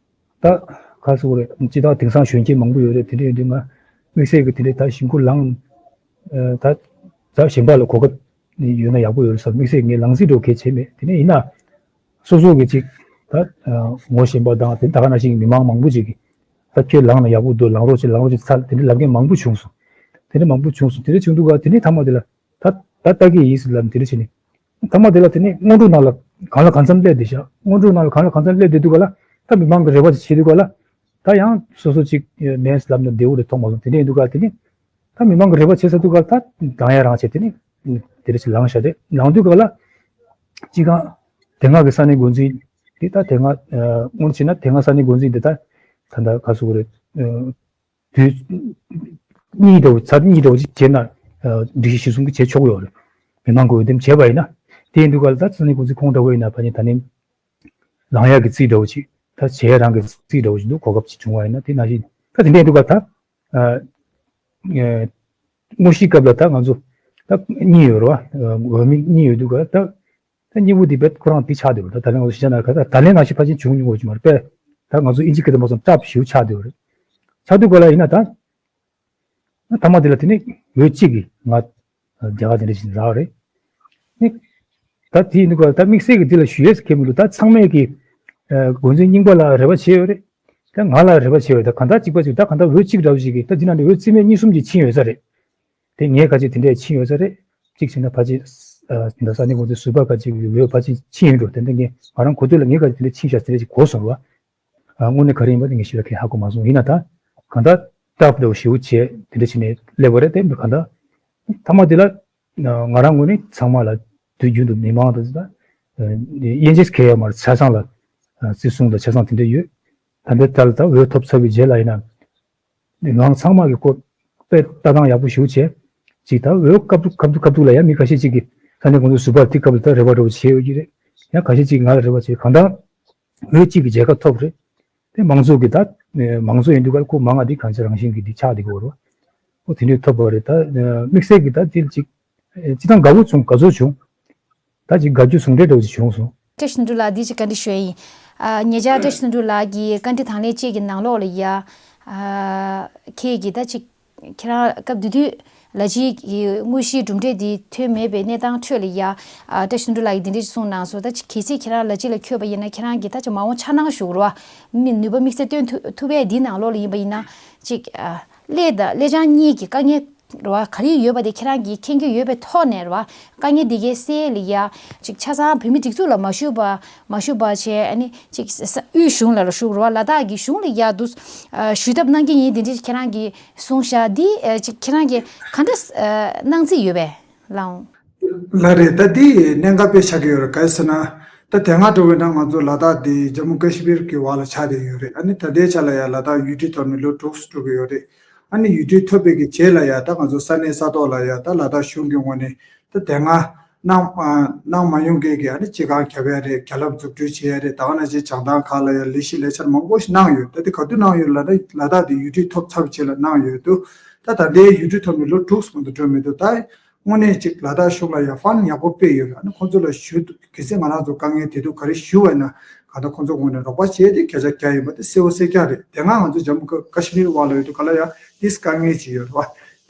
ད་ག་སོ་རེད། སྤྱི་བཏང་དེང་སང་གཞོན་སྐྱེས་མང་པོ་ཡོད་རེད། དེ་འདྲའི་འདི་ང་དམིགས་བསལ་གྱི་དེ་འདྲའི་ད་ཞིབ་འགུལ་ལངས་ད་ད་གཞན་པ་ལ་གོ་སྐབས་ཡོད་ན་ཡག་པོ་ཡོད་རེད་བསམ། དམིགས་བསལ་ངས་ལངས་རྩིས་འགྲོ་གལ་ཆེ་མེད། དེ་ནས་ཡིན་ན་སོ་སོ་གི་ཅིག་ད་ངོ་ཤེས་པ་དང་དེ་ད་ག་ནང་བཞིན་མི་མང་མང་པོ་ཅིག་གིས་ད་ཁྱོད་ལངས་ན་ཡག་པོ་འདུག་ལངས་རོགས་བྱེད་ལངས་རོགས་བྱེད་ཚར་དེ་འདྲའི་ལབ་མཁན་མང་པོ་བྱུང་སོང་། དེ་འདྲ་མང་པོ་བྱུང་སོང་། དེ་འདྲ་བྱུང་དུས་ག་དེ་ནས་ཐ་མ་དེ་ལ་ད་ད་ལྟ་གི་ཡིན་ཟེར་ལབ་དེ་འདྲ་བྱས་ནས་ཐ་མ་དེ་ལ་དེ་ནས་སྔོན་འགྲོ་ནང་ལ་གང་ལ་གང་འཚམ་སླེབས་བསྡད་ཤག་སྔོན་འགྲོ་ནང་ལ་གང་ལ་གང་འཚམ་སླེབས་བསྡད་དུས་ག་ལ་ད་མི་མང་གི་རེ་བ་ཅིག་བྱེད་དུས་ག་ལ་ད་ཡང་སོ་སོ་ཅིག་མེད་ལབ་ན་བདེ་བོ་རེ་མཐོང་མ་སོང་། དེ་འདྲ་ཡིན་དུས་ག་དེ་ནས་ད་མི་མང་གི་རེ་བ་བྱེད་ས་དུས་ག་ལ་ད་རང་ཡ་རང་བྱས་དེ་ནས་དེ་འདྲ་ཅིག་ལངས་ཤག་དེ་ལངས་དུས་ག་ལ་སྤྱི་ཁང་དེ་སྔ་གི་ས་གནས་འགོ་འཛིན་དེ་ད་དེ་སྔ་སྔོན་བྱས་ན་དེ་སྔ་ས་གནས་འགོ་འཛིན་དེ་ད་ད་ད་ག་སུ་ག་རེད། དུས་གཉིས་འདྲ་བོ་ཚར་གཉིས་འདྲ་བོ་ཅིག་བྱས་ན་སྒྲིག་གཞི་གཞིར་བཟུང་གི་བྱེད་ཆོག་གི་ཡོད་རེད། མི་མང་གི་འོས་འདེམས་བྱས་པ་ཡིན་ན། དེ་ཡིན་དུས་ག་ལ་ད་ས་གནས་འགོ་འཛིན་ཁོང་འདྲ་བོ་ཡིན་ན་ཕ་ཉིན་ད་ནི་ལངས་ཡག་གི་རྩིས་འདྲ་བོ་ཅིག་ད་བྱེད་ཡག་རང་གི་རྩིས་འདྲ་བོ་ཅིག་འདུག་གོ་སྐབས་ཅིག་བྱུང་བ་ཡིན་ན་དེ་ནང་བཞིན་ད་དེ་འདྲ་ཡིན་དུས་ག་ད་དངོས་གཞིའི་སྐབས་ལ་ད་ང་ཚོ་ད་གཉིས་ཡོད་རེད་བ། འོས་མི་གཉིས་ཡོད་དུས་ག་ད། ད་གཉིས་པོ་དེ་བེད་ཁོ་རང་དེ་ཆགས་བསྡད་པ་རེད། ད་ད་ལན་ང་ཚོ་ཤེས་བྱ་ན་ཁ་ད་ད་ལན་ནང་བཞིན་ཕལ་ཆེར་བྱུང་མྱོང་གི་མ་རེད་པས། ད་ང་ཚོ་ཨིན་ཇི་སྐད་དུ་མ་སོང་ཊབ་ཞེ་པོ་ཆགས་བསྡད་པ་རེད། ཆགས་དུས་ག་ལ་ཡིན་ན་ད། ཐ་མ་དེ་ལ་དེ་ནི་འོས་གཅིག་གིས་ང་རྒྱ་གར་དེ་འདྲ་ཞིག་རག་རེད། ནི། ད་དེ་ཡིན་དུས་ག་ད་དམིགས་བསལ་གྱི་དེ་ལ་ཞུ་ཡས་ཁེལ་མི་འདུག་ད་ཚང་མས་ཀྱི་འགོ་འཛིན་རྙིང་པ་ལ་རེ་བ་བྱས་ཡོད་རེད། ད་ང་ལ་རེ་བ་བྱས་ཡོད་ད་ག་ད་གཅིག་པ་གཅིག་ད་ག་ད་འོས་གཅིག་འདྲ་བོ་ཞིག་གིས་ད་དེ་ནང་ནས་འོས་རྩིས་མེད་གཉིས་གསུམ་ཅིག་ཕྱིན་ཡོད་ས་རེད། དེ་ངས་ག་ཅིག་དེ་འདྲས་ཕྱིན་ཡོད་ས་རེད། གཅིག་བྱས་ན་ཕལ་ཆེར། ད་ས་གནས་འགོ་འཛིན་ཟུར་པ་ག་ཅིག་ཡོད་ཕལ་ཆེར་ཕྱིན་ཡོད་འགྲོ། དེ་འདྲ་ངས་ང་རང་གོ་ཐོས་ལ་ངས་ག་ཅིག་དེ་འདྲས་ཕྱིན་ཤག་དེ་འདྲས་ཅིག་གོ་སོང་བ། དངོས་གནས་ག་རེ་ཡིན་པ་དེ་ངས་ཞིབ་ཕྲ་གང་ཧ་གོ་མ་སོང་། ཡིན་ན་ད། གང་ལྟར་སྟབས་བདེ་བོ་ཞེ་པོ་བྱས་དེ་འདྲ་བྱས་ནས་སླེབས་པ་རེད་དེ་འདྲ་གང་ལྟར། ཐ་མ་དེ་ལ། ང་རང་ངོས་ནས་ཚང་མ་ལ་དུས་རྒྱུན་དུ་མི་མང་དང་ད། དབྱེ་འབྱེད་གལ་ཡོད་མ་རེད། ཆ་ཚང་ལ། བརྩི་སྲུང་དང་ཆ་ཚང་དེ་འདྲ་ཡོད། ད་ལྟའི་ཐད་ལ་ད་འོས་ཐོབ་ཚར་བའི་རྗེས་ལ་ཡིན་ན། མི་མང་ཚང་མ་གི་སྐོར་དཔེ་ལྟ་སྟངས་ཡག་པོ་ཞེ་པོ་བྱས། ཅིག་ད་འོས་སྐབས་དུ་སྐབས་དུ་སྐབས་དུ་ལ་ཡང་མི་ཁ་ཤས་ཅིག་གིས་ས་གནས་འགོ་འཛིན་ཟུར་པ་དེ་སྐབས་ལ་ད་རེ་བ་འདྲ་བོ་བྱས་ཡོད་ཀྱི་རེད། ཡང་ཁ་ཤས་ཅིག་ང་ལ་རེ་བ་བྱས་གང་ལྟར་འོས་གཅིག་གི་མཇལ་ཁ་ཐོབ་རེད། དེ་མང་ཚོགས་ཀྱི་ད་མང་ཚོགས་ཡིན་དུས་ཀ་ཁོ་མང་ང་དེ་གང་ཅི་རང་བཞིན་གྱི་དེ་ཆགས་བསྡད་ཀྱི་ཡོད་རེད། ཨོ་དེ་འདྲའི་ཐོབ་པ་རེད། ད་དམིགས་བསལ་གྱི་ད་དེ་ཅིག་སྤྱི་བཏང་དགའ་བོ་བྱུང་། དགའ་ཚོར་བྱུང་། ད་ཅིག་དགའ་སྐྱོ་ཟུང་འབྲེལ་འདྲ་བོ་ཅིག་བྱུང་སོང་། བཀྲ་ཤིས་དོན་གྲུབ་ལགས་འདི་ཅིག་བཀའ་འདྲི་ཞུ་ཡ་ཡིན། ཨ་ཉེ་ཆར་བཀྲ་ཤིས་དོན་གྲུབ་ལགས་ཀྱིས་བཀའ་འདྲི་དང་ལེན་བཅས་ཀྱི་ནང་ལོགས་ལ་ཡ། ཨ་ཁྱེད་ཀྱིས་ད་ཅིག་ཁྱེད་རང་སྐབས་དེ་དུས་ལ་ཕྱིའི་དངོས་གཞིའི་གྲུབ་འབྲས་འདི་ཐོན་མེད་པའི་གནས་སྟངས་ཁྲོད་ལ་ཡ། ཨ་བཀྲ་ཤིས་དོན་གྲུབ་ལགས་ཀྱིས་འདི་འདྲ་ཅིག་གསུངས་གནང་སོང་། ད་ཅིག་གལ་སྲིད་ཁྱེད་རང་ལ་ཕྱི་ལ་འཁོད་པ་ཡིན་ན་ཁྱེད་རང་གིས་ད་ཅིག་མ་འོངས་འཆར་སྣང་ཞུ་རོགས། མི་ནུས་པ་དམིགས་བསལ་སྟོན་ཐུབ་ཐུབ་པས་འདིའི་ནང་ལོགས་ལ་ཡིན་པ་ཡིན་ན་ཅིག་ཨ་ཀླད་དང་ཀླད་བྱང་གཉིས་ཀྱི་དཀའ་ངལ་རེད་བ། ག་རེ་ཡོད་པ་དེ་ཁྱེད་རང་གིས་མཁྱེན་གྱི་ཡོད་པའི་ཐོག་ནས་རེད་བ། དཀའ་ངལ་འདི་གའི་སེལ་ཡ་ཅིག་ཆ་ཚང་བོད་མི་སྒྲིག་འཛུགས་ལ་མ་ཞུགས་པ་མ་ཞུགས་པ་བྱས། ཨ་ནི་ཅིག་ས་དབུས་གཞུང་ལ་ཞུགས་རེད་བ། ལ་དྭགས་ཀྱི་གཞུང་ལ་ཡ་དུ་ཞུ་ཐབས་གནང་གི་ཡིན། དེ་འདྲ་ཁྱེད་རང་གིས་གསུངས་ཤག་འདི་ཅིག་ཁྱེད་རང་གིས་ག་འདྲ་གནང་རྩིས་ཡོད་པས་ལགས། ལགས་རེད། ད་འདི་གནད་འགག་དཔེ་ཆགས་ཀྱི་ཡོད་རེད། ག་རེ་ཟེར་ན། ད་དེ་སྔ་འགྲོ་བའི་ནང་ང་ཚོ་ལ་དྭགས་འདི་ཇམ་མུ་ཀ་ཤི་མིར་གྱི་འོག་ལ་ཆགས་བསྡད་ཡོད་རེད། ཨ་ནི་ད་ལྟའི་ཆ་ལ་ཡ་ལ་དྭགས་ཡུལ་གྲུ་ཐོབ་ནས་ལོ་དྲུག་ཙམ་འགྲོ་གི་ཡོད་རེད། ཨ་ནི་ཡུལ་གྲུ་ཐོབ་པའི་གི་རྗེས་ལ་ཡ་ད་ང་ཚོ་ས་གནས་ས་ཐོག་ལ་ཡ་ད་ལ་དྭགས་གཞུང་གི་ངོས་ནས་ད་དེ་སྔ་གནང་གནང་མ་མྱོང་མཁན་གྱི་ཨ་ནི་སྤྱི་ཁང་བརྒྱབ་ཡ་རེད། རྒྱ་ལམ་འཛུགས་སྐྲུན་བྱེད་ཡ་རེད། ད་ག་ནང་བཞིན་བྱང་ཐང་ཁག་ལ་ཡ་ལས་གཞི་ལས་འཆར་མང་པོ་ཞིག་གནང་ཡོད། ད་དེ་ག་དུས་གནང་ཡོད་ལབ་ན་ལ་དྭགས་དེ་ཡུལ་གྲུ་ཐོབ་ཚར་བའི་རྗེས་ལ་གནང་ཡོད་འདུག་ད་ད་ལྟའི་ཡུལ་གྲུ་ཐོབ་ནས་ལོ་དྲུག་ཙམ་དུ་འགྲོ་མི་འདུག་ད། དངོས་གནས་ཅིག་ལ་དྭགས་གཞུང་ལ་ཡང་ཕན་ཡག་པོ་སྤྲད་ཡོད་རེད། ཨ་ནི་ཁོང་ཚོ་ལ་ཞུ་གལ་སྲིད་ང་རང་ཚོ་དཀའ་ངལ་དེ་དུས་ག་རེ་ཞུ་བ་ཡིན་ན་གང་ལྟར་ཁོང་ཚོ་ངོས་ནས་རོགས་པ་བྱས་ཏེ་སྐད་ཆ་རྒྱག་ཡིན་པ་དེ་གསལ་པོ་གསལ་རྐྱང་རེད། དེ་སྔ་ང་ཚོ་ཇམ་མུ་ཀ་ཤི་མིར་བ་ལ་ཡོད་དུས་ག་ལ་ཡང་དེས་དཀའ་ངལ་ཅིག་ཡོད་རེད་བ།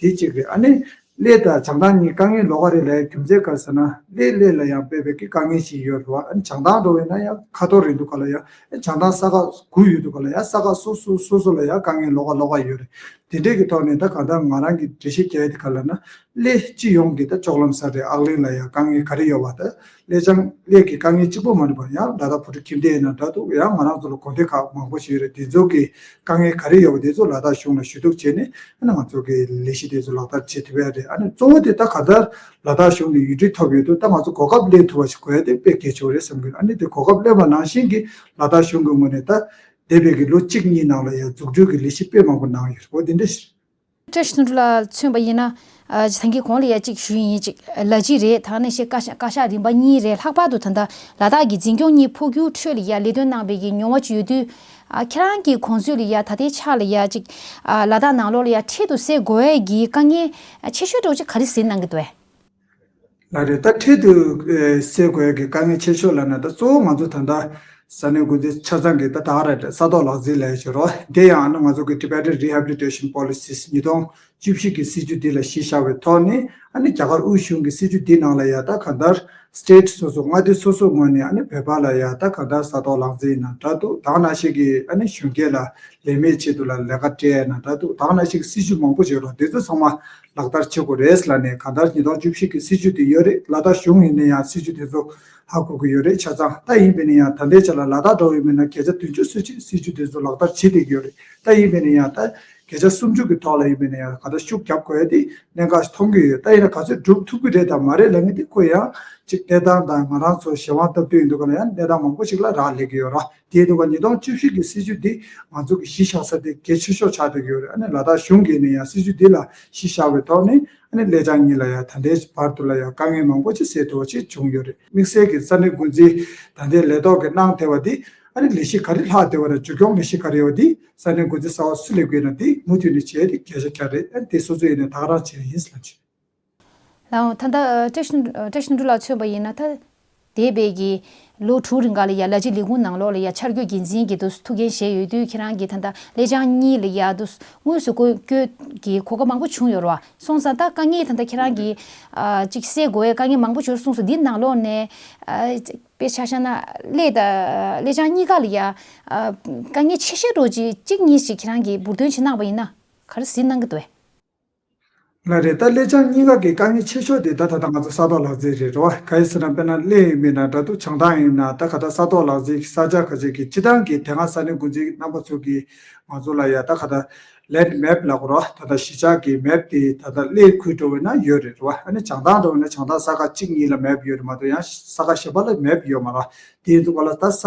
དེ་གཅིག་རེད། ཨ་ནི་གླེ་དང་བྱང་ཐང་གཉིས་དཀའ་ངལ་ལོགས་ཀ་རེད་ལབ་ཡ་རྒྱུ་མཚན་ག་རེ་ཟེར་ན་གླེ་གླེ་ལ་ཡང་དཔེ་དཔེ་གི་དཀའ་ངལ་ཅིག་ཡོད་རེད་བ། ཨ་ནི་བྱང་ཐང་འགྲོ་བ་ཡིན་ན་ཡང་ཁ་ཐོར་རེད་འདུག་ག་ལ་ཡང་ཨ་ནི་བྱང་ཐང་ས་ཁག་དགུ་ཡོད་འདུག་ག་ལ་ཡང་ས་ཁག་སོ་སོ་སོ་སོ་ལ་ཡང་དཀའ་ངལ་ལོགས་ཀ་ལོགས་ཀ་ཡོད་རེད། དེ་འདྲས་ཀྱི་ཐོག་ནས་ད་གང་ལྟར་ང་རང་གི་འགྲེལ་བཤད་རྒྱག་ཡ་དེ་ག་ལ་ན། གླེ་སྤྱི་ཡོངས་ཀྱི་ད་ལྕོག་ལམ་ས་རེད། ཨག་གླིང་ལ་ཡང་དཀའ་ངལ་ག་རེ་ཡོད་པ། ད་གླེ་ལྕང་གླེ་གི་དཀའ་ངལ་གཅིག་པོ་མ་རེད་པ། ཡང་ལ་དྭགས་བོད་ཕྲུག་ཁྱིམ་སྡེ་ཡིན་ན་འདྲ་འདུག་ཡང་ང་རང་ཚོ་ལ་དགོན་སྡེ་ཁག་མང་པོ་ཞིག་ཡོད་རེད། དེ་ཚོ་གི་དཀའ་ངལ་ག་རེ་ཡོད་པ་དེ་ཚོ་ལ་དྭགས་གཞུང་ལ་ཞུ་གཏུག་བྱས་ནས་ཨ་ནི་ང་ཚོ་གི་ལས་གཞི་དེ་ཚོ་ལག་བསྟར་བྱེད་ཐུབ་ཡ་རེད། ཨ་ནི་གཙོ་བོ་དེ་ད་ག་ད་ལ་དྭགས་གཞུང་གི་ཡུལ་གྲུ་ཐོབ་ཡོད་དུས་ད་ང་ཚོ་གོ་སྐབས་ལེན་ཐུབ་པ་ཞིག་དགོས་ཡ་དེ་དཔེ་གལ་ཆེ་བ་རེད་བསམ་གི་རེད། ཨ་ནི་དེ་གོ་སྐབས་ལེན་པ་ནང་བཞིན་གྱི་ལ་དྭགས་གཞུང་གི་ངོས་ནས་ད་འདས་པའི་གི་ལོ་གཅིག་གཉིས་ནང་ལ་ཡང་འཛུགས་སྐྲུན་གྱི་ལས་གཞི་དཔེ་མང་པོ་གནང་ཡོད་རེད། འོ་དེ་འདྲ་ཞིག་བཀྲ་ཤིས་དོན་གྲུབ་ལགས་མཚོན་པ་ཡིན་ན། ཨ། ད་གིན་གོང་ལ་ཡ་གཅིག་ཞུས་ཡིན། གཅིག་ལ་གཅིག་རེད། ད་ནི་ཤེས་བཀའ་ཤག་བཀའ་ཤག་རིམ་པ་གཉིས་རེད། ལྷག་པར་དུ་ད་ལྟ་ལ་དྭགས་ཀྱི་འཛིན་སྐྱོང་གཉིས་འཕོ་འགྱུར་ཁྲོད་ལ་ཡ་ལས་དོན་གནང་བའི་གི་མྱོང་བ་ཅིག་ཡོད་དུས། ཨ། ཁྱེད་རང་གི་གོ་ཚོད་ལ་ཡ་ད་ལྟའི་ཆ་ལ་ཡ་གཅིག་ཨ། ལ་དྭགས་ནང་ལོགས་ལ་ཡ་འཕྲལ་དུ་སེལ་དགོས་ཡ་གི་དཀའ་ངལ་ཆེ་ཤོས་འདྲ་བོ་ཅིག་ག་རེ་གཟིགས་གནང་གི་འདུག་བས། ལགས་རེད། ད་འཕྲལ་དུ་ཨེ་སེལ་དགོས་ཡ་གི་དཀའ་ངལ་ཆེ་ཤོས་ལབ་ན། ད་གཙོ་བོ་ང་ཚོ་ད་ལྟ་ས་གནས་འགོ་འཛིན་ཆ་ཚང་གི་ད་ད་ག་རེ་རེད། ས་ཐོག་ལག་རྩལ་ལབ་ཡ་ཅིག་ཡོད་རེད། དེ་ཡང་ཨ་ནི་ང་ཚོ་གི་Tibetan Rehabilitation Policies ཉིས་སྟོང་བཅུ་བཞི་གི་སྲིད་ཇུས་འདི་ལ་གཞི་བཞག་པའི་ཐོག་ནས། ཨ་ནི་རྒྱ་གར་དབུས་གཞུང་གི་སྲིད་ཇུས་འདི་ནང་ལ་ཡ་ད་གང་ལྟར་state སོ་སོ། མངའ་སྡེ་སོ་སོའི་ངོས་ནས་ཨ་ནི་བོད་པ་ལ་ཡ་ད་གང་ལྟར་ས་ཐོག་ལག་རྩལ་ཡིན་ན་འདྲ་འདུག་ད་ག་ནང་བཞིན་གྱི་ཨ་ནི་གཞོན་སྐྱེས་ལ་ལས་མེད་ཆེད་དུ་ལ་ལས་ཀ་སྤྲད་ཡ་ན་འདྲ་འདུག་ད་ག་ནང་བཞིན་གྱི་སྲིད་ཇུས་མང་པོ་ཡོད་རེད། དེ་ཚོ་ཚང་མ་ལག་བསྟར་བྱེད་དགོས་རེད་ལབ་ནས། གང་ལྟར་ཉིས་སྟོང་བཅུ་བཞི་གི་སྲིད་ཇུས་དེ་ཡོད་རེད། ལ་དྭགས་གཞུང་ཡིན་ན་ཡང་སྲིད་ཇུས་དེ་ཚོ་ཧ་གོ་གི་ཡོད་རེད། ཆ་ཚང་ད་ཡིན་པས་ན་ཡང་ད་ལྟའི་ཆ་ལ་ལ་དྭགས་འདྲ་བོ་ཡིན་པས་ན་བརྒྱ་ཆ་བདུན་ཅུ་སུམ་ཅུ་སྲིད་ཇུས་དེ་ཚོ་ལག་བསྟར་བྱེད་བསྡད་ཀྱི་ཡོད་རེད། ད་ཡིན་པས་ན་ཡང་ད་བརྒྱ་ཆ་སུམ་ཅུ་གི་ཐོག་ལ་ཡིན་པས་ན་ཡང་གང་ལྟར་ཤུགས་རྒྱབ་དགོས་ཡ་དེ་གནད་འགག་ཞིག་མཐོང་གི་ཡོད། ད་ཡིན་ན་ག་ཚོད་སྒྲུབ་ཐུབ་ཀྱི་རེད་དང་མ་རེད་ལབ་མཁན་དེ་ཁོ་ཡང་ཅིག་གནས་སྟངས་དང་ང་རང་ཚོ་གཞན་དབང་སྟབས་བསྟུན་ཡིན་དུས་ག་ལ་ཡང་གནས་སྟངས་མང་པོ་ཞིག་ལ་རག་ལས་ཀྱི་ཡོད་ར། དེ་ཡིན་དུས་ག་ཉིས་སྟོང་བཅུ་བཞི་གི་སྲིད་ཇུས་འདི་ང་ཚོ་གི་གཞི་བཞག་ས་དེ་གལ་ཆེ་ཤོས་ཆགས་བསྡད་ཀྱི་ཡོད་རེད། ཨ་ནི་ལ་དྭགས་གཞུང་གིས་ནི་ཡང་སྲིད་ཇུས་འདི་ལ་གཞི་བཞག་པའི་ཐོག་ནས། ཨ་ནི་ལེ་ཅང་གཉིས་ལ་ཡང་ད་ལྟའི་བར་དུ་ལ་ཡང་དཀའ་ངལ་མང་པོ་ཅིག་སེལ་ཐུབ་པ་ཅིག་བྱུང་ཡོད་རེད། དམིགས་བསལ་གྱི་ས་གནས་འགོ་འཛིན་ད་ལྟའི་ལས་ཐོག་གི་གནང་བསྡད་པ་འདི། ཨ་ནི་ལས་གཞི་ག་རེ་ལྷག་བསྡད་པ་རེད། མཇུག་སྐྱོང་ལས་གཞི་ག་རེ་ཡོད་པ་འདི་ས་གནས་འགོ་འཛིན་གསར་པ་སུ་སླེབས་ཀྱི་ཡོད་ན་འདི་མུ་མཐུད་ནས་བྱས་ཏེ་གལ་ཆེ་རྒྱ་རེད། ཨ་ནི་དེ་སོ་སོ་ཡིན་ནས་ད་ག་རང་བྱས་ཡིན་ལབ་བྱས། ལའོ། ད་ལྟ་བཀྲ་ཤིས་བཀྲ་ཤིས་དོན་གྲུབ་ལགས་མཚོན་པ་ཡིན་ན། ད་འདས་པའི་གི་ལོ་དྲུག་རིང་ག་ལ་ཡ་ལ་སྤྱི་ལས་ཁུངས་ནང་ལོགས་ལ་ཡ་འཆར་འགོད་འགན་འཛིན་གྱི་འདུག་ཐུགས་འགན་བཞེས་ཡོད་དུས། ཁྱེད་རང་གིས་ད་ལྟ་ལེ་ཅང་གཉིས་ལ་ཡ་འདུག་དངོས་སུ་བཀོད་བཀོད་ཀྱི་གོ་སྐབས་མང་པོ་བྱུང་ཡོད་རེད་བ། སོང་ཙང་ད་དཀའ་ངལ་ད་ལྟ་ཁྱེད་རང་གིས་ཨ་ཅིག་སེལ་དགོས་ཡ་དཀའ་ངལ་མང་པོ་བྱུང་སོང་ཙང་འདི་ནང་ལོགས་ནས་ཨ་དཔེ་ཆ་བཞག་ན་ལེ་ད་ལེ་ཅང་གཉིས་ཀ་ལ་ཡ་ཨ་དཀའ་ངལ་ཆེ་ཤོས་འདྲ་བོ་ཅིག་གཅིག་གཉིས་ཤིག་ཁྱེད་རང་གིས་འབུར་འདོན་བྱེད་གནང་བ་ཡིན་ན་ག་རེ་གཟིགས་གནང་གི་འདུག་བས། ལགས་རེད། ད་ལེ་ཅང་གཉིས་ཀ་གི་དཀའ་ངལ་ཆེ་ཤོས་དེ་ད་ད་ལྟ་ང་ཚོ་ས་ཐོག་ལག་རྩལ་རེད་རེད་བ། ག་ཡིན་ཟེར་ན་དཔེར་ན་ལེ་ཡིན་མིན་ན་འདྲ་འདུག་བྱང་ཐང་ཡིན་ན་ད་ག་ད་ས་ཐོག་ལག་རྩལ་གྱི་ས་ཆ་ཁ་ཤས་ཀྱི་སྤྱི་བཏང་གི་དེ་སྔ་ས་གནས་འགོ་འཛིན་རྣམ་པ་ཚོ་གིས་ང་ཚོ་ལ་ཡ་ད་ག་ད་land map ལབ་དགོས་རེད་བ། ད་ད་གཞིས་ཆགས་ཀྱི་map དེ་ད་ད་ལེ་ཁུལ་འགྲོ་བས་ན་ཡོད་རེད་རེད་བ། ཨ་ནི་བྱང་ཐང་འགྲོ་བས་ན་བྱང་ཐང་ས་ཁག་གཅིག་གཉིས་ལ་map ཡོད་རེད་མ་གཏོགས་ཡང་ས་ཁག་གཞན་པ་ལ་map ཡོད་མ་རེད། དེ་ཡིན་དུས་ག་ལ་ད་ས་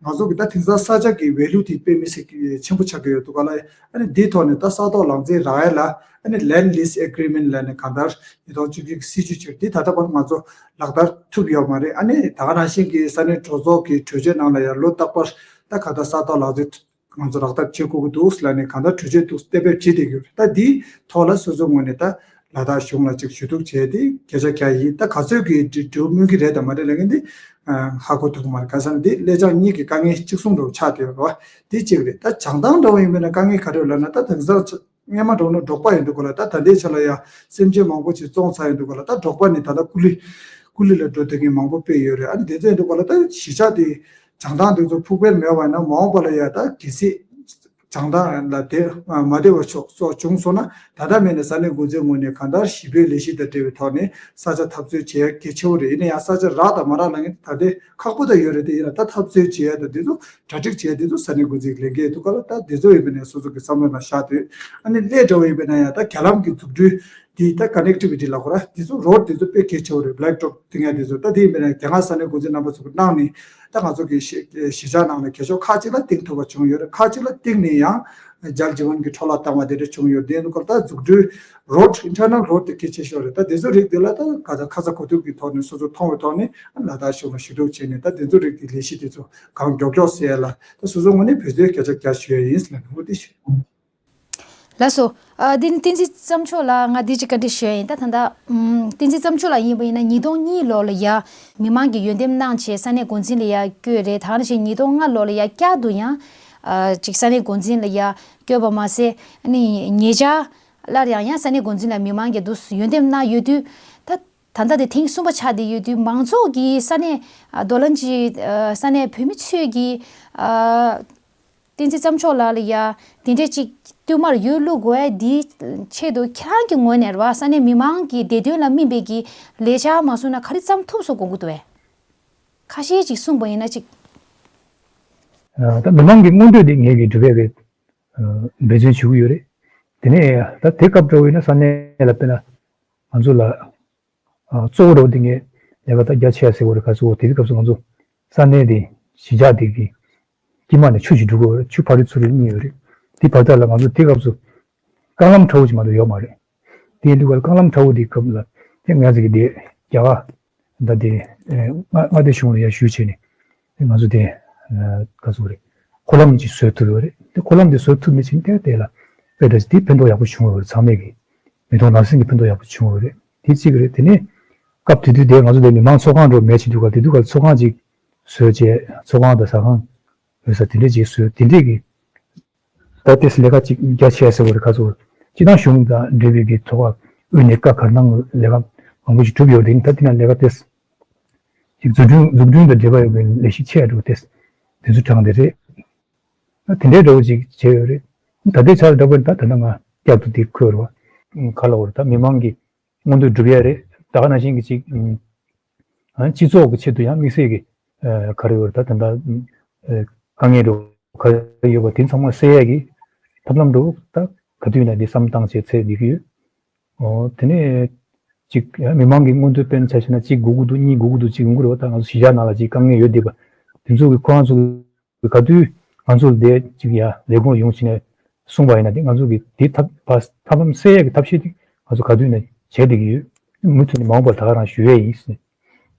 ང་ཚོ་གི་ད་དེང་སང་ས་ཆ་གི་value དེ་དཔེ་མི་སྲིད་ཆེན་པོ་ཆགས་ཀྱི་ཡོད་དུས་ག་ལ། ཨ་ནི་འདིའི་ཐོག་ནས་ད་ས་ཐོག་ལག་རྩལ་རག་ཡ་ལ་ཨ་ནི་land lease agreement ལབ་ནས་གང་ལྟར་ཉིས་སྟོང་བཅུ་གཅིག་སྲིད་ཇུས་ཅིག་འདི་ད་ལྟ་བར་ང་ཚོ་ལག་བསྟར་ཐུབ་ཡོད་མ་རེད། ཨ་ནི་ད་ག་ནང་བཞིན་གྱི་ས་གནས་གྲོས་ཚོགས་ཀྱི་གྲོས་ཆོད་ནང་ལ་ཡང་ལོ་རྟག་པར་ད་ག་ད་ས་ཐོག་ལག་རྩལ་ང་ཚོ་ལག་བསྟར་བྱེད་དགོས་ཀྱི་འདུག་ལབ་ནས་གང་ལྟར་གྲོས་ཆོད་འདུག་གཏན་འབེབས་བྱེད་བསྡད་ཀྱི་ཡོད་རེད། ད་འདིའི་ཐོག་ལ་སོ་སོའི་ངོས་ནས་ད་ལ་དྭགས་གཞུང་ལ་ཅིག་ཞུ་གཏུག་བྱས་ཏེ་སྐད་ཆ་རྒྱག་ཡིན། ད་ག་ཚོད་ཀྱི་འགྲུབ་སྨོན་གྱི་རེད་དམ་མ་རེད་ལབ་མཁན་འདི་ཧ་གོ་ཐུབ་ཀྱི་མ་རེད། ག་ཟེར་ན་འདི་ལེ་ཅང་གཉིས་ཀྱི་དཀའ་ངལ་གཅིག་མཚུངས་འདྲ་བོ་ཆགས་བསྡད་ཡོད་རེད་བ། འདི་གཅིག་རེད། ད་བྱང་ཐང་འདྲ་བོ་ཡིན་པས་ན་དཀའ་ངལ་ག་རེ་ཡོད་ལབ་ན། ད་དེང་སང་སྔོན་མ་འགྲོ་ན་འབྲོག་པ་ཡིན་འདུག་ག་ལ། ད་ད་ལྟའི་ཆ་ལ་ཡང་སེམས་ཅན་མང་པོ་ཅིག་བཙོངས་ཚར་ཡིན་འདུག་ག་ལ། ད་འབྲོག་པ་ནི་ད་ལྟ་ཀུ་ལི་ཀུ་ལི་ལ་འགྲོ་བསྡད་མཁན་མང་པོ་དཔེ་ཡོད་རེད། ཨ་ནི་དེ་ཚོ་ཡིན་འདུག་ག་ལ། ད་གཞིས་ཆགས་དེ་བྱང་ཐང་དེ་ཚོ་ཕུགས་འཕེར་མེད་པ་ཡིན་ན་མ་འོངས་པ་ལ་ཡ་ད་གལ་སྲིད་བྱང་ཐང་ལ་དེ་མ་བདེ་བ་ཕྱོགས་སོགས་བྱུང་སོང་ན། ད་ལྟ་མེད་ནས་ས་གནས་འགོ་འཛིན་ངོས་ནས་གང་ལྟར་གཞིས་སྤོའི་ལས་གཞི་དང་འབྲེལ་བའི་ཐོག་ནས་ས་ཆ་འཐབ་རྩོད་བྱེད་ཡ་གལ་ཆེ་བོ་རེད། ཡིན་ན་ཡང་ས་ཆ་རག་དང་མ་རག་ལབ་མཁན་ད་ལྟའི་ཁག་པོ་ད་ཡོད་རེད། དེ་ཡིན་ན་ད་འཐབ་རྩོད་བྱེད་ཡ་ད་དེ་ཚོ་གྲ་སྒྲིག་བྱས་དེ་ཚོ་ས་གནས་འགོ་འཛིན་གྱི་ལས་འགན་འདུག་ག་ལ། ད་དེ་ཚོ་ཡིན་པ་ནས་སོ་སོ་གི་བསམ་བློ་ནང་བཞག་དུས། ཨ་ནི་གླེ་འདྲ་བོ་ཡིན་པ་ན་ཡང་ད་རྒྱ་ལམ་གྱི་འཛུགས་སྐྲུན་འདི་ད་connectivity ལབ་དགོས་ར། དེ་ཚོ་road དེ་ཚོ་དཔེ་གལ་ཆེ་བོ་རེད། black top བཏིང་ཡ་དེ་ཚོ། ད་དེ་ཡིན་པ་ན་རྒྱ་གར་ས་གནས་འགོ་འཛིན་རྣམ་པ་ཚོ་གི་གནང་ནས་ད་ང་ཚོ་གི་གཞི་གཞིས་ཆགས་ནང་ལ་གལ་ཆེ་བོ་ཁག་ཅིག་ལ་བཏིང་ཐུབ་པ་བྱུང་ཡོད་རེད། ཁག་ཅིག་ལ་བཏིང་ནས་ཡང་Jal Jeevan གི་འཕྲོ་བརླག་བཏང་བ་དེ་འདྲ་བྱུང་ཡོད། དེ་ཡིན་དུས་ད་འཛུགས་སྐྲུན་road internal road དེ་གལ་ཆེ་ཤོས་རེད། ད་དེ་ཚོ་རིགས་དེ་ལ་ད་ག་ཚ་ཁ་ཚ་གོ་ཐུབ་ཀྱི་ཐོག་ནས་སོ་སོ་མཐོང་བའི་ཐོག་ནས་ལ་དྭགས་གཞུང་ལ་ཞུ་གཏུག་བྱས་ནས། ད་དེ་ཚོ་རིགས་དེ་ལས་གཞི་དེ་ཚོ་གང་མགྱོགས་མགྱོགས་སེལ་ཡ་ལ་ད་སོ་སོ་ངོས་ནས་འབད་བརྩོན་རྒྱ་ཆེ་རྒྱ་ཞུ་ཡ་ཡིན་ཟེར་ལབ་ནས་འོ་དེ་ཞུ། ལགས་སོ། ཨ། འདི་ནི་བསྟན་འཛིན་བརྩམས་ཆོས་ལགས། ང་འདི་ཅིག་བཀའ་འདྲི་ཞུ་ཡ་ཡིན། ད་ད་ལྟ་ཨམ། བསྟན་འཛིན་བརྩམས་ཆོས་ལགས་ཡིན་པ་ཡིན་ན་ཉིས་སྟོང་གཉིས་ལོ་ལ་ཡ་མི་མང་གི་འོས་འདེམས་གནང་བྱས་ས་གནས་འགོ་འཛིན་ལ་ཡ་བསྐོས་རེད། ད་ག་ནང་བཞིན་ཉིས་སྟོང་ལྔ་ལོ་ལ་ཡ་བསྐྱར་དུ་ཡང་ཨ། ཅིག་ས་གནས་འགོ་འཛིན་ལ་ཡ་བསྐོས་པ་མ་ཟད། ཨ་ནི་ཉེ་ཆར་སླར་ཡང་ཡང་ས་གནས་འགོ་འཛིན་ལ་མི་མང་གིས་འདུག་འོས་འདེམས་གནང་ཡོད་དུས། ད་ད་ལྟ་དེ་ཐེངས་གསུམ་པ་ཆགས་བསྡད་ཡོད་དུས། མང་ཚོགས་ཀྱིས་ས་གནས་ཨ། རྡོ་ལན་གྱི་ཨ། ས་གནས་བོད་མི་ཚོས་ཀྱིས་ཨ། བསྟན་འཛིན་བརྩམས་ཆོས་ལགས་ལ་ཡ་དེ་འདྲས་ཅིག་བསྟུད་མར་འོས་བླུག་དགོས་ཡ་འདིའི་ཆེད་དུ་ཁྱེད་རང་གི་ངོས་ནས་རེད་བ། ས་གནས་མི་མང་གི་བདེ་དོན་ལ་སྨིན་པའི་གི་ལས་འཆར་མ་བཟུང་ན་ག་རེ་བརྩམས་ཐུབ་སོགས་དགོངས་ཀྱི་འདུག་བས། ཁ་ཤས་ཅིག་གསུངས་པ་ཡིན་ན་ཅིག་ཨ། ད་མི་མང་གི་མངོན་འདོད་དེ་ངེད་ཀྱིས་སྒྲུབ་ཡ་གི་ཨ། འབད་བརྩོན་བྱེད་ཀྱི་ཡོད་རེད། དེ་ནས་ད་དེ་སྐབས་འདྲ་བོ་ཡིན་ན་ས་གནས་ལ་དཔེར་ན་ང་ཚོ་ལ། ཨ། གཙོ་བོ་འདྲ་བོ་དེ་ངས་ལས་ཀ་ད་རྒྱ་ཆེ་ཡ་ཟེར་བ་རེད། ག་ཚོད་དེ་དུས་སྐབས་སུ་ང་ཚོ་ས་གནས་དེ་གཞིས་ཆགས་དེ་གི་དཀྱིལ་མ་ནས་ཆུ་ཞིག་འགྲོ་གི་ཡོད་རེད། ཆུ་ཕ་རི་ཚུ་རི་གཉིས་ཡོད་རེད། དེ་བར་ཐག་ལ་ང་ཚོ་དེ་སྐབས་སུ་རྐང་ལམ་འདྲ་བོ་ཅིག་མ་གཏོགས་ཡོད་མ་རེད། དེ་ཡིན་དུས་ག་ལ་རྐང་ལམ་ཁྲ་བོ་དེའི་སྐབས་ལ་དེ་ང་ཚོ་གི་དེ་རྒྱ་གར་ད་དེ་མངའ་སྡེ་གཞུང་ལ་ཡར་ཞུ་བྱས་ནས་དེ་ང་ཚོ་དེ་ག་ཚོད་རེད། འཁོར་ལམ་ཅིག་བཟོ་ཐུབ་ཡོད་རེད། དེ་འཁོར་ལམ་དེ་བཟོ་ཐུབ་མི་ཕྱིན་དེ་དེ་ལ་དཔེ་འདྲ་ཅིག་དེ་ཕན་ཐོགས་ཡག་པོ་བྱུང་ཡོད་རེད། ཚང་མས་གི་མི་མཐོང་ལག་ཟིན་གྱི་ཕན་ཐོགས་ཡག་པོ་བྱུང་ཡོད་རེད། དེ་གཅིག་རེད། དེ་ནས་སྐབས་དེ་དུས་དེ་ང་ཚོ་དེ་མི་མང་ཚོགས་ཁང་འགྲོ་མེད་བྱེད་དུས་ག་དེ་དུས་ག་ཚོགས་ཁང་ཅིག་བཟོས་བྱས་ཚོགས་ཁང་དང་ཟ་ཁང་ཡོད་ས་དེ་འདྲས་ཅིག་བཟོས། དེ་འདྲས་ཀྱི་ད་ལྟའི་ལས་ཀ་ཅིག་རྒྱ་ཆེ་ཟེར་བ་རེད། ཁ་ཚོ་སྤྱི་བཏང་གཞུང་དང་འབྲེལ་བའི་གི་ཚོགས་པ་དབུས་ནས་བཀའ་གར་གནང་ལས་ཀ་མང་པོ་ཞིག་གྲུབ་ཡོད་རེད། ད་དེ་ན་ལས་ཀ་ཏེས་ཅིག་འཛུགས་སྐྲུན་འཛུགས་སྐྲུན་དང་འབྲེལ་བ་ཡོད་པའི་ལས་གཞི་ཆེ་འགྲོ་ཏེས་དེ་ཚོ་དྲངས་དེ་རེད། ད་དེ་འདྲའི་འདྲ་བོ་ཅིག་བྱས་ཡོད་རེད། ད་ལྟའི་ཆར་འདྲ་བོ་ད་ད་ལྟ་ང་བསྐྱར་དུ་དེ་འཁོད་རེད་བ། ག་ལ་བར་ད་མི་མང་གི་མངོན་འདོད་སྒྲུབ་ཡ་རེད། ད་ག་ནང་བཞིན་གྱི་ཅིག་ཨ་སྤྱི་ཚོགས་ཀྱི་ཆེད་དུ་ཡང་དམིགས་བསལ་གྱི་ཨ་ག་རེ་ཡོད་རེད། ད་ད་ལྟ་ཨ་དཀའ་ངལ་འགྲོ་ག་རེ་ཡོད་པ་དེ་ཚང་མ་སེལ་ཡ་གི་ཐབས་ལམ་འགྲོ་ད་ག་དུས་ཡིན་ན་འདི་བསམ་བཏང་བྱས་ཚེ་འདི་གི་ཡོད། ཨོ་དེ་ནས་ཅིག་ཡང་མི་མང་གི་མངོན་འདོད་དཔེར་ན་ཆ་བཞག་ན་གཅིག་དགོས་ཀྱི་འདུག་གཉིས་དགོས་ཀྱི་འདུག་ཅིག་ཡོང་གི་རེད་བ། ད་ང་ཚོ་གཞིས་ཆགས་ནང་ལ་ཅིག་དཀའ་ངལ་ཡོད་བསྡད་པ་དེ་ཚོ་གི་ཁོ་རང་ཚོ་ག་དུས་ང་ཚོ་ལ་ཅིག་ཡ་ལས་ཁུངས་ཡོང་བྱས་ནས་གསུངས་པ་ཡིན་ན་དེ་ང་ཚོ་གི་དེ་ཐབས་ཐབས་ལམ་སེལ་ཡས་ཀྱི་ཐབས་ཤེས་དེ་ང་ཚོ་ག་དུས་ནས་བྱས་བསྡད་ཀྱི་ཡོད། མུ་མཐུད་ནས་མ་འོངས་པར་ད་ག་རང་ཞུ་ཡས་ཡིན་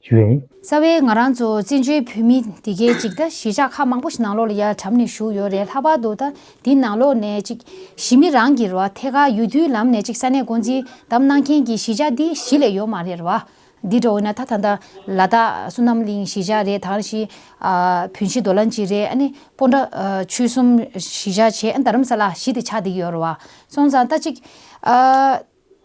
ཞུ་ཡས་ཡིན། རྩ་བའི་ང་རང་ཚོ་བཙན་བྱོལ་བོད་མི་དེ་གའི་ཅིག་ད་གཞིས་ཆགས་ཁག་མང་པོ་ཞིག་ནང་ལོགས་ལ་ཡ་གྲམ་ནས་བཞུགས་ཡོད་རེད། ལྷག་པར་དུ་ད་འདི་ནང་ལོགས་ནས་ཅིག་གཞིས་མི་རང་གི་རོ་ཐད་ཀར་ཡུལ་དུས་ལམ་ནས་ཅིག་ས་གནས་འགོ་འཛིན་བདམས་གནང་མཁན་གྱི་གཞིས་ཆགས་འདི་གཞི་ལས་ཡོད་མ་རེད་ར་བ། འདི་འདྲ་བོ་ན་ད་ད་ལྟ་ལ་དྭགས་བསོད་ནམས་གླིང་གཞིས་ཆགས་རེད། ད་ག་ནང་བཞིན་ཨ་བོན་གཞིས་རྡོ་ལ་གཅིག་རེད། ཨ་ནི་སྤོན་ཊ་ཨ་ཆོལ་གསུམ་གཞིས་ཆགས་བྱས། ཨ་རྡ་རམ་ས་ལ་གཞི་དེ་ཆགས་བསྡད་ཀྱི་ཡོད་རེད་བ། སོང་ཙང་ད་ཅིག་ཨ་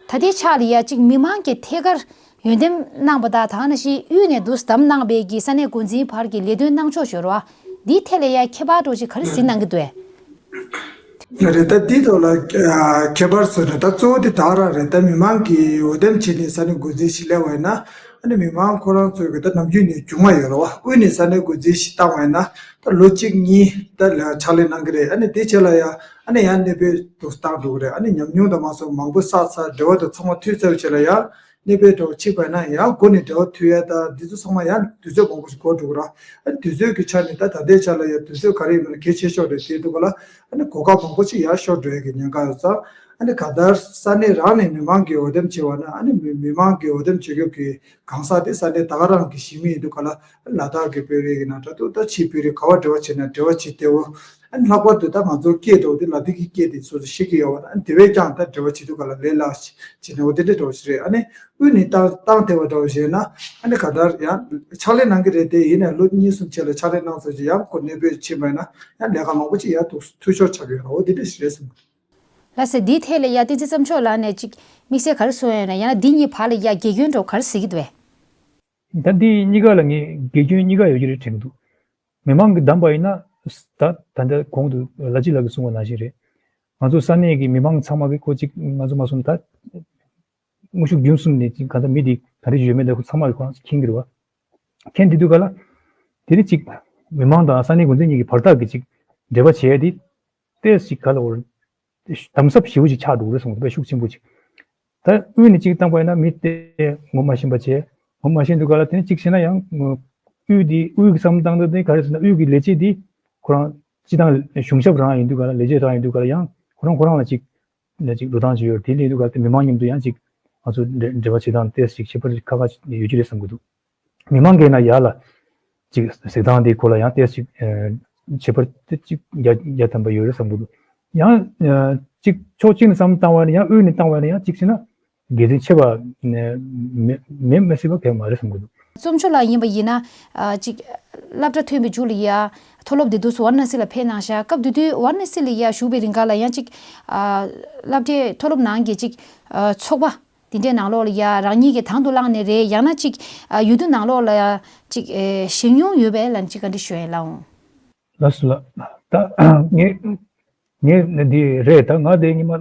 ད་ལྟའི་ཆ་ལ་ཡ་ཅིག་མི་མང་གིས་ཐད་ཀར་འོས་འདེམས་གནང་པ་དང་ད་ག་ནང་བཞིན་དབུས་ནས་འདུག་བདམས་གནང་པའི་གི་ས་གནས་འགོ་འཛིན་བར་གྱི་ལས་དོན་གནང་ཕྱོགས་ཡོད་རེད་བ། འདིའི་ཐད་ལ་ཡ་ཁྱད་པར་འདྲ་བོ་ཅིག་ག་རེ་གཟིགས་གནང་གི་འདུག་གས། རེད། ད་འདི་ཐོག་ལ་ཨ་ཁྱད་པར་བཟོས་ནས་ད་གཙོ་བོ་དེ་ད་རང་རེད། ད་མི་མང་གིས་འོས་འདེམས་བྱས་ནས་ས་གནས་འགོ་འཛིན་ཞིག་སླེབས་པ་ཡིན་ན་ཨ་ནི་མི་མང་ཁོ་རང་ཚོས་གི་ད་ནམ་རྒྱུན་ནས་རྒྱུས་མངའ་ཡོད་རེད་བ། དབུས་ནས་ས་གནས་འགོ་འཛིན་ཞིག་བཏང་བ་ཡིན་ན་ད་ལོ་གཅིག་གཉིས་ད་ལ་ཕྱག་ལས་གནང་གི་རེད། ཨ་ནི་དེ་རྗེས་ལ་ཡང་ཨ་ནི་ཡང་གནས་སྤོས་དུ་བཏང་འགྲོ་གི་རེད། ཨ་ནི་ཉམས་མྱོང་དང་མ་སོགས་མང་པོ་བསགས་ཚར། འབྲེལ་བ་དང་ཚང་མ་མཐུད་ཚར་བའི་རྗེས་ལ་ཡང་གནས་སྤོས་འདྲ་བོ་ཕྱིན་པ་ཡིན་ན་ཡང་སྒོ་ནས་འབྲེལ་བ་མཐུད་ཡ་ད་འདི་ཚོ་ཚང་མ་ཡང་དུས་ཚོད་མང་པོ་ཞིག་འགོར་འགྲོ་གི་རེད། ཨ་ནི་དུས་ཚོད་ཀྱི་ཆ་ནས་ད་ད་ལྟའི་ཆ་ལ་ཡང་དུས་ཚོད་ག་རེ་ཡིན་པ་ན་གལ་ཆེ་ཤོས་རེད། དེ་འདུག་ག་ལ་ཨ་ནི་གོ་སྐབས་མང་པོ་ཞིག་ཡར་ཤོར་འགྲོ་ཡ་གི་ཉེན་ཁ་ཡོད་ཙང་། ཨ་ནི་གང་ལྟར་ས་གནས་རང་ནས་མི་མང་གིས་འོས་འདེམས་བྱས་པ་ན་ཨ་ནི་མི་མི་མང་གིས་འོས་འདེམས་བྱེད་རྒྱུ་གི་གང་ཟག་དེ་ས་གནས་ད་ག་རང་གི་གཞིས་མི་ཡིན་དུས་ག་ལ་ཨ་ནི་ལ་དྭགས་ཀྱི་བོད་རིགས་ཡིན་ན་འདྲ་འདུག་ད་ཕྱིའི་བོད་རིགས་ག་བ་འབྲེལ་བ་བྱེད་ན་འབྲེལ་བ་བྱེད་བདེ་བོ། ཨ་ནི་ལྷག་པར་དུ་ད་ང་ཚོ་སྐད་དུ་དེ་ལ་དེ་གི་སྐད་དེ་སོ་སོ་ཤེས་ཀྱི་ཡོད་པ་ན་ཨ་ནི་དེ་བས་ཀྱང་ད་འབྲེལ་བ་བྱེད་དུས་ག་ལ་ལས་སླ་ཞིག་བྱེད་ནས་འོ་དེ་འདྲ་འདྲ་བོ་ཞིག་རེད། ཨ་ནི་དབུས་ནས་བཏང་བཏང་བདེ་བ་འདྲ་བོ་བྱས་ན་ཨ་ནི་གང་ལྟར་ཡང་ཕྱག་ལས་གནང་གི་རེད་དེ། ཡིན་ནའི་ལོ་གཉིས་གསུམ་རྗེས་ལ་ཕྱག་ལས་གནང་ཚར་རྗེས་ཡང་ཁོ་གནས་སྤོས་ཕྱིན་པ་ཡིན་ན་ཡང་ལས་ཀ་མང་པོ་ཅིག་ཡར་ཐུག་ཐུག་ཤོར་ཆགས་ཀྱི་ཡོད་རེད། འོ་དེ་འདྲ་ཞིག་རེད་བསམ་གི། ལགས་སེ། འདིའི་ཐད་ལ་ཡ་བསྟན་འཛིན་བསམ་ཕྱོགས་ལགས་ནས་ཅིག་དམིགས་བསལ་ག་རེ་གསུང་ཡ་ཡོད་ན། ཡང་ན་འདི་གཉིས་བར་ལ་ཡ་འགལ་སྐྱོན་འདྲ་བོ་ག་རེ་གཟིགས་ཀྱི་འདུག་གས། ད་འདི་གཉིས་ཀ་ལ་ངས་འགལ་སྐྱོན་གཉིས་ཀ་ཡོད་ཀྱི་རེད་དྲན་གྱི་འདུག་མི་མང་གིས་བདམས་པ་ཡིན་ན་ད་ད་ལྟ་གོང་དུ་ལ་ཅི་ལགས་ཀྱིས་གསུངས་པ་ནང་བཞིན་རེད། ང་ཚོ་ས་གནས་ཀྱི་མི་མང་ཚང་མ་གིས་ཁོ་ཅིག་ང་ཚོ་མ་གསུངས་ད་དངོས་ཤུགས་བརྒྱུད་གསུམ་ནས་ཅིག་གང་ལྟར་མི་འདི་ག་རེ་ཞིག་ཡོད་མེད་ད་ཁོ་ཚང་མ་གིས་ཁོ་རང་ཚོ་མཁྱེན་གྱི་རེད་བ། མཁྱེན་དེ་དུས་ག་ལ་དེ་རིང་ཅིག་མི་མང་དང་ས་གནས་འགོ་འཛིན་གཉིས་ཀྱི་བར་ཐག་གི་ཅིག་འབྲེལ་བ་བྱས་ཏེ་ཏོག་ཙམ་ག་ལ་འོར་དམ་ཟབ་ཞེ་པོ་ཅིག་ཆགས་འགྲོ་གི་རེད་བསམ་གྱི་འདུག་དཔེ་ཤུགས་ཆེན་པོ་ཅིག་ད་དབུས་ནས་ཅིག་བཏང་པ་ཡིན་ན་མི་དེ་ངོ་མ་ཤེས་པ་བྱས། ངོ་མ་ཤེས་དུས་ག་ལ་དེ་ནས་ཅིག་བྱས་ན་ཡང་དབུས་དེ་དབུས་ཀྱི་བསམ་བློ་བཏང་སྟངས་དེ་ག་རེ་ཟེར་ན་དབུས་ཀྱི་ལས་བྱེད་དེ་ཁོ་རང་སྤྱི་བཏང་གཞུང་ཞབས་རང་ཡིན་དུས་ག་ལ་ལས་བྱེད་རང་ཡིན་དུས་ག་ལ་ཡང་ཁོ་རང་ཁོ་རང་ལ་ཅིག་ལ་ཅིག་འགྲོ་སྟངས་ཅིག་ཡོད་རེད། དེ་ལས་དུས་ག་ལ་དེ་མི་མང་མཉམ་དུ་ཡང་ཅིག་ང་ཚོ་འབྲེལ་འབྲེལ་བ་བྱེད་སྟངས་ཏོག་ཙམ་ཅིག་ཁྱད་པར་ཁ་ཁ་ཡོད་ཀྱི་རེད་བསམ་གྱི་འདུག་མི་མང་གིས་ན་ཡར་ལ་ཅིག་གཟིགས་སྟངས་དེ་ཁོ་ལ་ཡང་ཏོག་ཙམ་ཅིག་ཁྱད་པར་དེ་ཅིག་རྒྱ་རྒྱ་ཐམ་པ་ཡོད་རེད་བསམ་གྱི་འདུག་ཡང་ཅིག་ཕྱོགས་གཅིག་ནས་བསམ་བློ་བཏང་བ་ཡིན་ན་ཡང་དབུས་ནས་བཏང་བ་ཡིན་ན་ཡང་ཅིག་བྱས་ན་དགེ་མཚན་ཆེ་བ་མེད་མེད་མི་སྲིད་པ་གང་ཡང་མ་རེད་བསམ་གྱི་འདུག་བསམ་ཕྱོགས་ལགས་ཡིན་པ་ཡིན་ན་ཅིག་སློབ་གྲྭ་ཐོན་པའི་མཇུག་ལ་ཡ་མཐོ་སློབ་དེ་དུས་སུ་ཝཱ་ར་ཎ་སི་ལ་ཕེབས་གནང་ཤག་སྐབས་དེ་དུས་ཝཱ་ར་ཎ་སི་ལ་ཡ་བཞུགས་པའི་རིང་ག་ལ་ཡང་ཅིག་སློབ་གྲྭའི་མཐོ་སློབ་ནང་གི་ཅིག་ཚོགས་པ་དེ་འདྲའི་ནང་ལོགས་ལ་ཡ་རང་ཉིད་ཀྱིས་དང་དུ་བླངས་ནས་རེད། ཡང་ན་ཅིག་ཨ་ཡུལ་དུ་ནང་ལོགས་ལ་ཡ་ཅིག་ཨེ་ཞེད་སྣང་ཡོད་པས་ལབ་ཅིག་ག་འདྲ་ཞུ་ཡ་ལགས་འོང་། ལགས་སོ་ལགས། ད་ངས་ངས་འདི་རེད། ད་ང་དེ་ཉི་མ་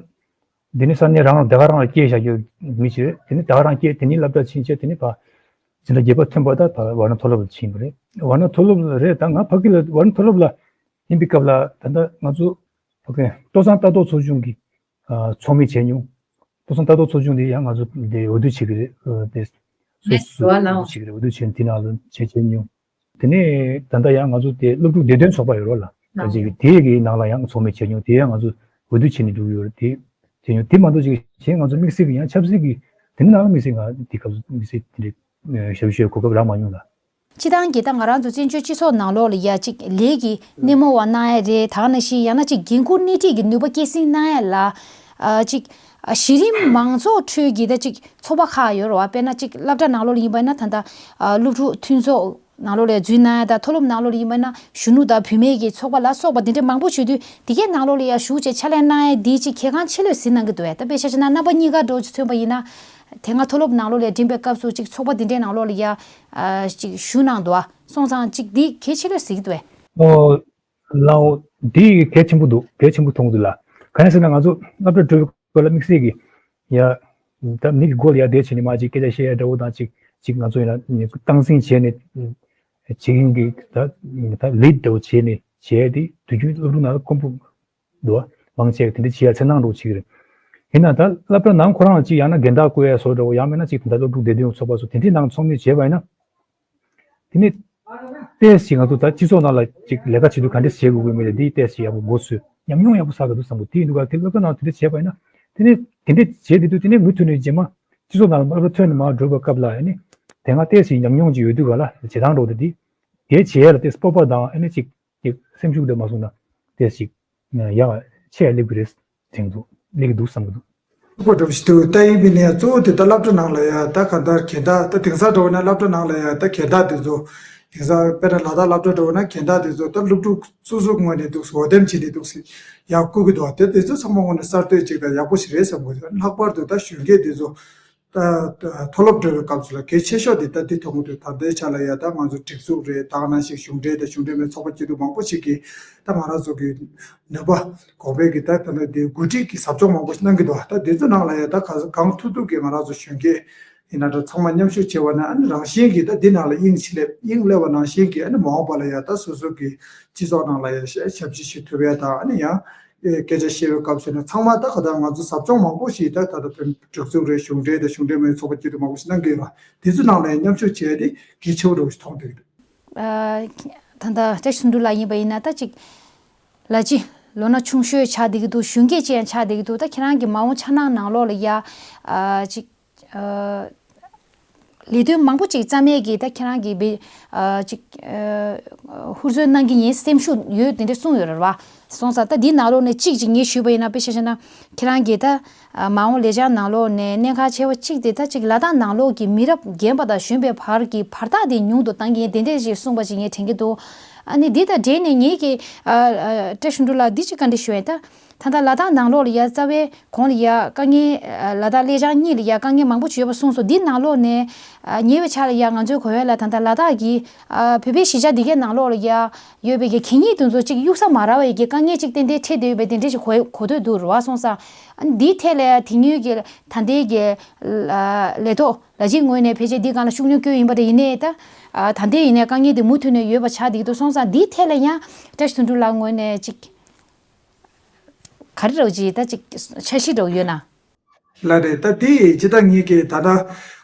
འདི་ནི་ས་གནས་རང་ལ་དེ་ག་རང་ལ་སྐྱེས་བཞག་རྒྱུ་མི་ཞིག་རེད། དེ་ནི་དེ་ག་རང་སྐྱེས་དེ་ནི་སློབ་གྲྭ་ཕྱིན་བྱས་དེ་ནི་ཕ་འཛིན་གྲྭ་བརྒྱད་པ་ཐོན་པ་ད་ཕ་ཝཱ་ར་ཎ་མཐོ་སློབ་ལ་ཕྱིན་པ་རེད། ཝཱ་ར་ཎ་མཐོ་སློབ་ལ་རེད། ད་ང་ཕ་གི་ལ་ཝཱ་ར་ཎ་མཐོ་སློབ་ལ་ཡིན་པའི་སྐབས་ལ་ད་ལྟ་ང་ཚོ་ཕ་གི་སྟོད་འཚང་ལྟ་རྟོག་ཚོགས་ཆུང་གི་ཚོགས་མི་བྱས་མྱོང་། སྟོད་འཚང་ལྟ་རྟོག་ཚོགས་ཆུང་དེ་ཡང་ང་ཚོ་དེ་འོས་བསྡུ་བྱེད་ཀྱི་རེད། དེ་སོ་སོ་འོས་བསྡུ་བྱེད་ཀྱི་རེད། འོས་བསྡུ་བྱས་དེ་ནང་ལ་བྱས་བྱས་མྱོང་། དེ་ནས་ད་ལྟ་ཡང་ང་ཚོ་དེ་སློབ་ཕྲུག་བདེ་དོན་ཚོགས་པ་ཡོད་རོགས་ལ་ད་ཅིག་དེ་གི་ནང་ལ་ཡང་ཚོགས་མི་བྱས་མྱོང་། དེ་ཡང་ང་ཚོ་འོས་བསྡུ་བྱས་ནས་འགྲོ་གི་ཡོད་རེད། དེ་ བྱས་མྱོང་། དེ་མ་གཏོགས་ཅིག་གཞན་ང་ཚོ་དམིགས་བསལ་གྱི་ཡང་ཆབ་སྲིད་ཀྱི་དེ་འདྲ་ནང་ལ་དམིགས་བསལ་ང་དེ་སྐབས་སུ་དམིགས་བསལ་དེ་འདྲའི་ཞབས་ཞུའི་གོ་སྐབས་རག་མ་མྱོང་ལ། སྤྱི་བཏང་གི་ད་ང་རང་ཚོ་བཙན་བྱོལ་སྤྱི་ཚོགས་ནང་ལོགས་ལ་ཡ་ཅིག་ལས་ཀྱི་སྣེ་མོ་བ་གནང་ཡ་རེད། ད་ག་ནང་བཞིན་ཡང་ན་ཅིག་འགན་འཁུར་སྣེ་ཁྲིད་ཀྱི་ནུས་པ་སྐྱེད་སྲིང་གནང་ཡ་ལ་ཨ་ཅིག་ཨ་གཞི་རིམ་མང་ཚོགས་ཁྲོད་ཀྱི་ད་ཅིག་ཚོགས་པ་ཁག་ཡོད་རེད་བ། དཔེར་ན་ཅིག་སློབ་གྲྭ་ནང་ལོགས་ལ་ཡིན་པ་ན་ད་ལྟ་ཨ་སློབ་ཕྲུག་མཐུན་ཚོགས་ནང་ལོགས་ལ་ཡ་འཛུལ་གནང་ཡ་དང་། མཐོ་སློབ་ནང་ལོགས་ལ་ཡིན་པ་ན་གཞོན་ནུ་དང་བུད་མེད་ཀྱི་ཚོགས་པ་ལ་སོགས་པ་འདི་འདྲ་མང་པོ་ཡོད་དུས། འདི་གའི་ནང་ལོགས་ལ་ཡ་ཞུགས་བྱས་ཕྱག་ལས་གནང་ཡ་འདི་ཅིག་གལ་འགངས་ཆེ་ལོས་གཟིགས་གནང་གི་འདུག་བས། ད་དཔེ་ཆ་བཞག་ན་རྣམ་པ་གཉིས་ཀ་འདྲ་བོ་ཅིག་མཚོན་པ་ཡིན་ན། དེ་སྔ་མཐོ་སློབ་ནང་ལོགས་ལ་འགྲིམས་པའི་སྐབས་སུ་ཅིག་ཚོགས་པ་འདི་འདྲའི་ནང་ལོགས་ལ་ཡ་ཨ་ཅིག་ཞུགས་གནང་འདུག་ཨ། སོང་ཙང་ཅིག་འདི་གལ་ཆེ་ལོས་གཟིགས་འདུག་བས། ཨོ། ལའོ། འདི་གལ་ཆེན་པོ་འདུག་གལ་ཆེན་པོ་མཐོང་གི་འདུག་ལ། གང་ཡིན་ཟེར་ན་ང་ཚོ་སློབ་གྲྭ་འགྲོ་བའི་སྐོར་ལ་དམིགས་བསལ་གྱི་ཡ། ད་མི་གི་སྒོ་ལ་ཡ་བསྡད་བྱས་ནས་མ་ཅིག་སྐད་ཆ་བཤད་ཡ་འདྲ་བོ་དང་ཅིག་ཅིག་ང་ཚོ་ཡིན་ན་སྟངས་འཛིན་བྱས་ནས་བྱེད་མཁན་གྱི་ད་ད་ལིཌ་འདྲ་བོ་བྱས་ནས་བྱས་ཏེ་དུས་རྒྱུན་སློབ་ཕྲུག་ནང་ལ་དཀོན་པོ་འདུག་བ། མང་ཆེ་བ་དེ་འདྲ་བྱེད་ཡ་འཚེར་སྣང་འདྲ་བོ་བྱེད་ཀྱི་རེད། ཡིན་ན་ད་སློབ་གྲྭ་ནང་ཁོ་རང་ལ་ཅིག་ཡང་ན་འགལ་ཟླ་བཀོད་ཡ་བཟོ་འདྲ་བོ། ཡང་མིན་ན་ཅིག་ད་ལྟ་སློབ་ཕྲུག་བདེ་དོན་ཚོགས་པ་ཚོ་དེ་འདྲའི་ནང་ཚོགས་མི་བྱས་པ་ཡིན་ན། དེ་ནས་ཏོག་ཙམ་ང་ཚོ་ད་སྤྱི་ཚོགས་ནང་ལ་ཅིག་ལས་ཀ་བྱེད་དུས་ག་འདྲས་བྱེད་དགོས་ཀྱི་མིན་ལ་འདི་ཏོག་ཙམ་ཡག་པོ་མགོ་ཚོས་ཉམས་མྱོང་ཡག་པོ་བསགས་ཀྱི་འདུག་བསམ་གི་འདུག་དེ་ཡིན་དུས་ག་དེ་སློབ་གྲྭ་ནང་དེ་འདྲས་བྱས་པ་ཡིན་ན། དེ་ནས་དེ་འདྲས་བྱས་དེ་དུས་དེ་ནས་མུ་མཐུད་ནས་རྗེས་མ་སྤྱི་ཚོགས་ནང་ལ་སློབ་གྲྭ་ཐོན་ནས་མར་འགྲོ་བའི་སྐབས་ལ་ཨ་ནི་དེ་སྔ་ཏོག་ཙམ་ཉམས་མྱོང་ཅིག་ཡོད་དུས་ག་ལ་བྱེད་སྟངས་འདྲ་བོ་དེ་འདི་དེ་བྱེད་ཡ་ལ་ཏོག་ཙམ་སྤོབས་པ་དང་ཨ་ནི་ཅིག་ཅིག་སེམས་ཤུགས་དེ་མ་སོང་ན་ཏོག་ཙམ་ཅིག་ཡག་ཆེ་ཡ་སླེབས་ཀྱི་རེད་དྲན་འདུག་སླེབས་ཀྱི་འདུག་བསམ་གྱི་འདུག་ཁོ་འགྲོ་བཞིན་འདུག་ད་ཡིན་པའི་ནས་གཙོ་བོ་དེ་ད་སློབ་གྲྭ་ནང་ལ་ཡ་ད་ག་འདྲ་གན་ད་ད་དེང་སང་འགྲོ་བ་ན་སློབ་གྲྭ་ནང་ལ་ཡ་ད་གན་ད་དེ་ཚོ་དེང་སང་དཔེར་ན་ལ་དྭགས་སློབ་གྲྭ་འགྲོ་བ་ན་གན་ད་དེ་ཚོ་ད་སློབ་ཕྲུག་སོ་སོ་ངོས་ནས་འདུག་འོ་དེམ་བྱེད་དེ་འདུག་ཟེར་ཡག་བསྐུལ་གི་འདུག་དེ་དེ་ཚོ་ཚང་མ་ངོས་ནས་གསར་གཏོད་ཅིག་དང་ཡག་པོ་ཞིག་རེད་བསམ་གི་འདུག་ལྷག་པར་དུ་ད་གཞོན་སྐྱེས་དེ་ཚོ་ད་ད་མཐོ་སློབ་འགྲོ་བའི་སྐབས་སུ་ལ་གལ་ཆེ་ཤོས་དེ་ད་དེ་མཐོང་གི་འདུག་ད་ལྟའི་ཆ་ལ་ཡ་ད་ང་ཚོ་སྒྲིག་འཛུགས་རེད། ད་ག་ནང་བཞིན་གཞུང་འབྲེལ་དང་གཞུང་འབྲེལ་མིན་ཚོགས་པ་སྐྱིད་སྡུག་མང་པོ་ཞིག་གིས་ད་ང་རང་ཚོ་གི་ནུས་པ་གོང་འཕེལ་གྱི་ད་ད་ལྟ་དེ་འགོ་ཁྲིད་ཀྱི་ཟབ་སྦྱོང་མང་པོ་ཞིག་གནང་གི་འདུག་ད་དེ་ཚོ་ནང་ལ་ཡ་ད་ག་གང་ཐུབ་ཐུབ་ཀྱིས་ང་རང་ཚོ་གཞོན་སྐྱེས་ཡིན་ན་འདྲ་ཚང་མ་མཉམ་ཞུགས་བྱས་པ་ན་ཨ་ནི་རང་བཞིན་གྱིས་ད་འདི་ནང་ལ་དབྱིངས་ཆེ་སླེབས་དབྱིངས་སླེབས་པ་ནང་བཞིན་གྱིས་ཨ་ནི་མ་འོངས་པ་ལ་ཡ་ད་སོ་སོ་གི་སྤྱི་ཚོགས་ནང་ལ་ཡ་ཞབས་ཕྱི་ཞུ་ཐུབ་ཡ་དང་ཨ་ནི་ཡང་སྐད་ཆ་བཤད་པའི་སྐབས་སུ་ནི་ཚང་མ་ད་ག་ད་ང་ཚོ་ཟབ་སྦྱོང་མང་པོ་ཞིག་ད་ད་ལྟ་བོད་སྒྲིག་འཛུགས་རེད། གཞུང་འབྲེལ་དང་གཞུང་འབྲེལ་མིན་ཚོགས་པ་སྐྱིད་སྡུག་མང་པོ་ཞིག་གནང་གི་ཡོད་པ་དེ་ཚོ་ནང་ལ་ཡ་མཉམ་ཞུགས་བྱས་ཏེ་གལ་ཆེ་བོ་འདྲ་བོ་ཞིག་མཐོང་བསྡད་ཀྱི་འདུག་ཨ། ད་ལྟ་བཀྲ་ཤིས་དོན་གྲུབ་ལགས་ཡིན་པ་ཡིན་ན་ད་ཅིག་ལ་ཅི་ལོ་ན་ཆུང་ཤོས་ཆགས་བསྡད་ཀྱི་འདུག་གཞོན་སྐྱེས་ཅིག་ཡང་ཆགས་བསྡད་ཀྱི་འདུག་ད་ཁྱེད་རང་གི་མ་འོངས་འཆར་སྣང་ནང་ལོགས་ལ་ཡ་ཨ་ཅིག་ཨ་ལས་དོན་མང་པོ་ཅིག་རྩ་མེད་ཀྱིས་ད་ཁྱེད་རང་གི་བེ་ཨ་ཅིག་ཨ་ཧུར་བརྩོན་གནང་གི་ཡིན་སེམས་ཤུགས་ཡོད་དེ་འདྲ་གསུངས་ཡོད་རེད་བ། སོང་ཙང་ད་འདི་ནང་ལོགས་ནས་གཅིག་ཅིག་ངས་ཞུས་པ་ཡིན་ན་དཔེ་ཆ་བཞག་ན་ཁྱེད་རང་གི་ད་ཨ་མ་འོངས་ལས་འཆར་ནང་ལོགས་ནས་གནད་འགག་ཆེ་བ་གཅིག་དེ་ད་ཅིག་ལ་དྭགས་ནང་ལོགས་ཀྱི་མི་རབས་རྒན་པ་དང་གཞོན་པའི་བར་གྱི་བར་ཐག་དེ་ཉུང་དུ་གཏང་གི་ཡིན་དེ་འདྲས་ཞིག་གསུངས་པ་ཅིག་ངས་དྲན་གྱི་འདུག་ཨ་ནི་འདི་དང་འབྲེལ་ནས་ངེད་ཀྱིས་ཨ་ཨ་བཀྲ་ཤིས་དོན་གྲུབ་ལགས་འདི་ཅིག་བཀའ་འདྲི་ཞུ་ཡ་ཡིན། ད་ད་ལྟ་ལ་དྭགས་ནང་ལོགས་ལ་ཡ་རྩ་བའི་གོང་ལ་ཡ་དཀའ་ངལ་ཨ་ལ་དྭགས་གླེ་བྱང་གཉིས་ལ་ཡ་དཀའ་ངལ་མང་པོ་ཅིག་ཡོད་པ་གསུངས་སོང་། འདི་ནང་ལོགས་ནས་ཨ་ཉེ་བའི་ཆར་ལ་ཡ་ང་ཚོའི་གོ་ཡ་ལ་ད་ལྟ་ལ་དྭགས་ཀྱི་ཨ་བོད་པའི་གཞིས་ཆགས་འདི་གའི་ནང་ལོགས་ལ་ཡ་ཡོད་པའི་གི་གད་སྙིགས་དེ་ཚོ་ཅིག་གཡུག་ས་མ་རག་པའི་གི་དཀའ་ངལ་ཅིག་ཏན་ཏན་འཕྲད་བསྡད་ཡོད་པའི་དེ་འདྲས་ཞིག་གོ་གོ་ཐོས་འདུག་རེད་བ། སོང་ཙང་ཨ་ནི་འདིའི་ཐད་ལ་ཡ་དེ་སྔོན་གྱི་ད་ལྟའི་གི་ལས་ཐོག་ལས་བྱེད་ངོས་ནས་ཕལ་ཆེར་འདི་སྒང་ལ་ཤུགས་སྣོན་བསྐྱོན་ཡིན་པ་རེད། ཡིན་ནའི་ད་ཨ་ད་ལྟའི་ཡིན་ནའི་དཀའ་ངལ་འདི་མུ་མཐུད་ནས་ཡོད་པ་ཆགས་བསྡད་ཀྱི་འདུག་སོང་ཙང་འདིའི་ཐད་ལ་ཡང་བཀྲ་ཤིས་དོན་གྲུབ་ལགས་ངོས་ནས་ཅིག་ག་རེ་འདྲ་བོ་ཅིག་ད་ཅིག་འཆར་གཞི་འདྲ་བོ་ཡོད་ན། ལགས་རེད། ད་དེ་ཇི་ལྟར་ངེད་ཀྱིས་ད་ལྟ་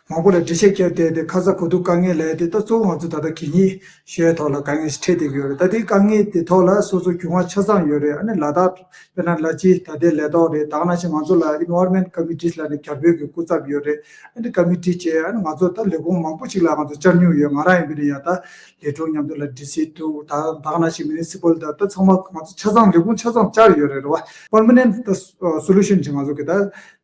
མང་པོ་ལ་འགྲེལ་བཤད་བརྒྱབ་བསྡད་དེ་ཁ་ས་གོ་བསྡུར་དཀའ་ངལ་ལས་དེ་ད་གཙོ་བོ་ང་ཚོ་ད་ལྟ་གད་སྙིགས་ཤོར་ཐོག་ལ་དཀའ་ངལ་ཞིག་འཕྲད་བསྡད་ཀྱི་ཡོད་རེད། ད་དེ་དཀའ་ངལ་དེ་ཐོག་ལ་སོ་སོ་རྒྱུས་མངའ་ཆ་ཚང་ཡོད་རེད། ཨ་ནི་ལ་དྭགས་དཔེར་ན་ལ་ཅི་ད་ལྟའི་ལས་ཐོག་རེད། ད་ག་ནང་བཞིན་ང་ཚོ་ལ་Environment Committees ལབ་ནས་རྒྱ་བོད་ཀྱི་སྐུ་ཚབ་ཡོད་རེད། ཨ་ནི་Committee བྱས་ཨ་ནི་ང་ཚོ་ད་ལས་ཁུངས་མང་པོ་ཞིག་ལ་ང་ཚོ་བཅར་མྱོང་ཡོད། ང་རང་ཡིན་པ་ཡིན་ན་ཡང་ད་ལས་དྲུང་མཉམ་དུ་ལ་D C དུ་ད་ད་ག་ནང་བཞིན་Municipal ད་ད་ཚང་མ་ང་ཚོ་ཆ་ཚང་ལས་ཁུངས་ཆ་ཚང་བཅར་ཡོད་རེད་རེད་བ། Permanent ད་Solution ཅིག་ང་ཚོ་གི་ད་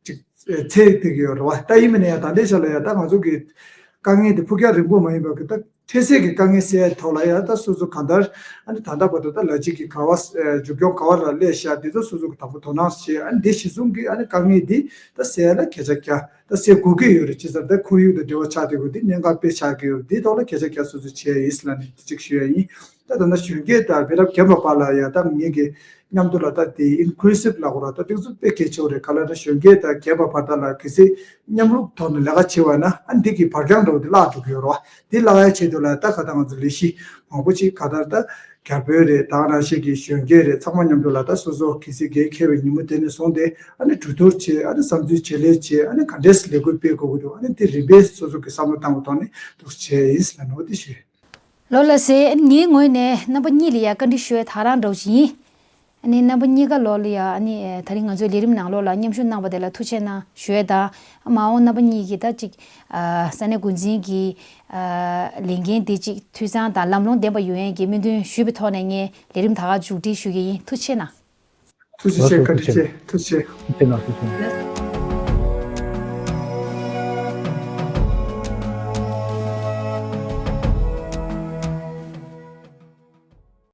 ཅིག་འཚོལ་བསྡད་ཀྱི་ཡོད་རེད་བ། ད་ཡིན་པ་ཡིན་ན་ཡང་ད་ལྟའི་ཆ་ལ་ཡང་ད་ང་ཚོ་གི་དཀའ་ངལ་དེ་ཕུགས་རྒྱང་རིང་པོ་མ་ཡིན་པ་གི་ད་འཕྲལ་སེལ་གྱི་དཀའ་ངལ་སེལ་ཡའི་ཐོག་ལ་ཡང་ད་སོ་སོ་གང་ལྟར་ཨ་ནི་ད་ལྟ་བར་དུ་ད་ལ་ཅིག་གི་ག་བ་མཇུག་སྐྱོང་ག་བ་ལ་སླེབས་ཤག་དེ་ཚོ་སོ་སོ་གི་དང་པོ་དོ་སྣང་བྱེད། ཨ་ནི་དེ་གཞི་བཟུང་གི་ཨ་ནི་དཀའ་ངལ་འདི་ད་སེལ་ཡ་ལ་གལ་ཆེ་རྒྱ་ད་སེལ་དགོས་ཀྱི་ཡོད་རེད། ཅི་ཟེར་ད་ཁོར་ཡུག་དང་འབྲེལ་བ་ཆགས་བསྡད་དགོས་འདི་གནད་འགག་དཔེ་ཆགས་ཀྱི་ཡོད་རེད། འདིའི་ཐོག་ལ་གལ་ཆེ་རྒྱ་སོ་སོ་བྱེད་ཡ་ཡིན་ཟེར་ལབ་ནས་དེ་གཅིག་ཞུ་ཡ་ཡིན། ད་ད་ལྟ་གཞོན་སྐྱེས་དང་མི་རབས་རྒན་པ་བར་ལ་ཡ་ད་ངེད་ཀྱི་མཉམ་དུ་ལ་ད་དེ་Inclusive ལབ་དགོས་ར་ད་དེ་ཚོ་དཔེ་གལ་ཆེ་བོ་རེད། ག་ལ་ད་གཞོན་སྐྱེས་དང་རྒན་པ་བར་ད་ལ་གལ་སྲིད་མཉམ་རུབ་ཐོག་ནས་ལས་ཀ་བྱེད་པ་ན་ཨ་འདི་གི་བར་རྐྱང་འདྲ་བོ་དེ་བརླག་འགྲོ་གི་ཡོད་རེད་བ། དེ་བརླག་ཡ་ཆེད་དུ་ལ་ད་ག་ད་ང་ཚོ་ལས་གཞི་མང་པོ་ཅིག་ག་ད་ད་རྒྱ་བོད་རེད། ད་ག་ནང་བཞིན་གྱི་གཞོན་སྐྱེས་རེད། ཚང་མ་མཉམ་དུ་ལ་ད་སོ་སོ་གལ་སྲིད་འགན་འཁྱེར་བའི་ཉིན་མོ་དེ་ནས་བཟུང་སྟེ་ཨ་ནི་གྲོས་བསྡུར་བྱེད། ཨ་ནི་བསམ་ཚུལ་བརྗེ་ལེན་བྱེད། ཨ་ནི་ག་འདྲས་ལས་འགུལ་སྤེལ་དགོས་ཀྱི་འདུག་ཨ་ནི་དེ་རིམ་པས་སོ་སོ་གི་བསམ་བློ་བཏང་བའི་ཐོག་ནས་འདུག་བྱས་ཡིན་ཟེར་ལ་ནོ་དེ་ཞུ། ལོ་ལ་ཟེར་ངའི་ངོས་ནས་རྣམ་པ་གཉིས་ལ་ཡ་བཀའ་འདྲི་ཞུ་བའི་ཐག་རང་འདྲ་བོ་ཞིག་ཡིན། ཨ་ནི་རྣམ་པ་གཉིས་ཀ་ལོག་ལ་ཡ་ཨ་ནི་ད་རིང་ང་ཚོའི་ལས་རིམ་ནང་ལོགས་ལ་མཉམ་ཞུགས་གནང་བ་དེ་ལ་ཐུགས་རྗེ་གནང་ཞུ་ཡས་དང་། མ་འོངས་རྣམ་པ་གཉིས་ཀྱིས་ད་ཅིག་ས་གནས་འགོ་འཛིན་གྱི་ལས་འགན་དེ་ཅིག་འཐུས་ཚང་དང་ལམ་ལྷོང་ལྡན་པ་ཡོང་ཡས་ཀྱི་སྨོན་འདུན་ཞུས་པའི་ཐོག་ནས་ངས་ལས་རིམ་ད་ག་མཇུག་སྒྲིལ་ཞུ་གི་ཡིན། ཐུགས་རྗེ་གནང་། ཐུགས་རྗེ་ཆེ། བཀའ་དྲིན་ཆེ། ཐུགས་རྗེ་ཆེ། ཐུགས་རྗེ་གནང་། ཐུགས་རྗེ་གནང་།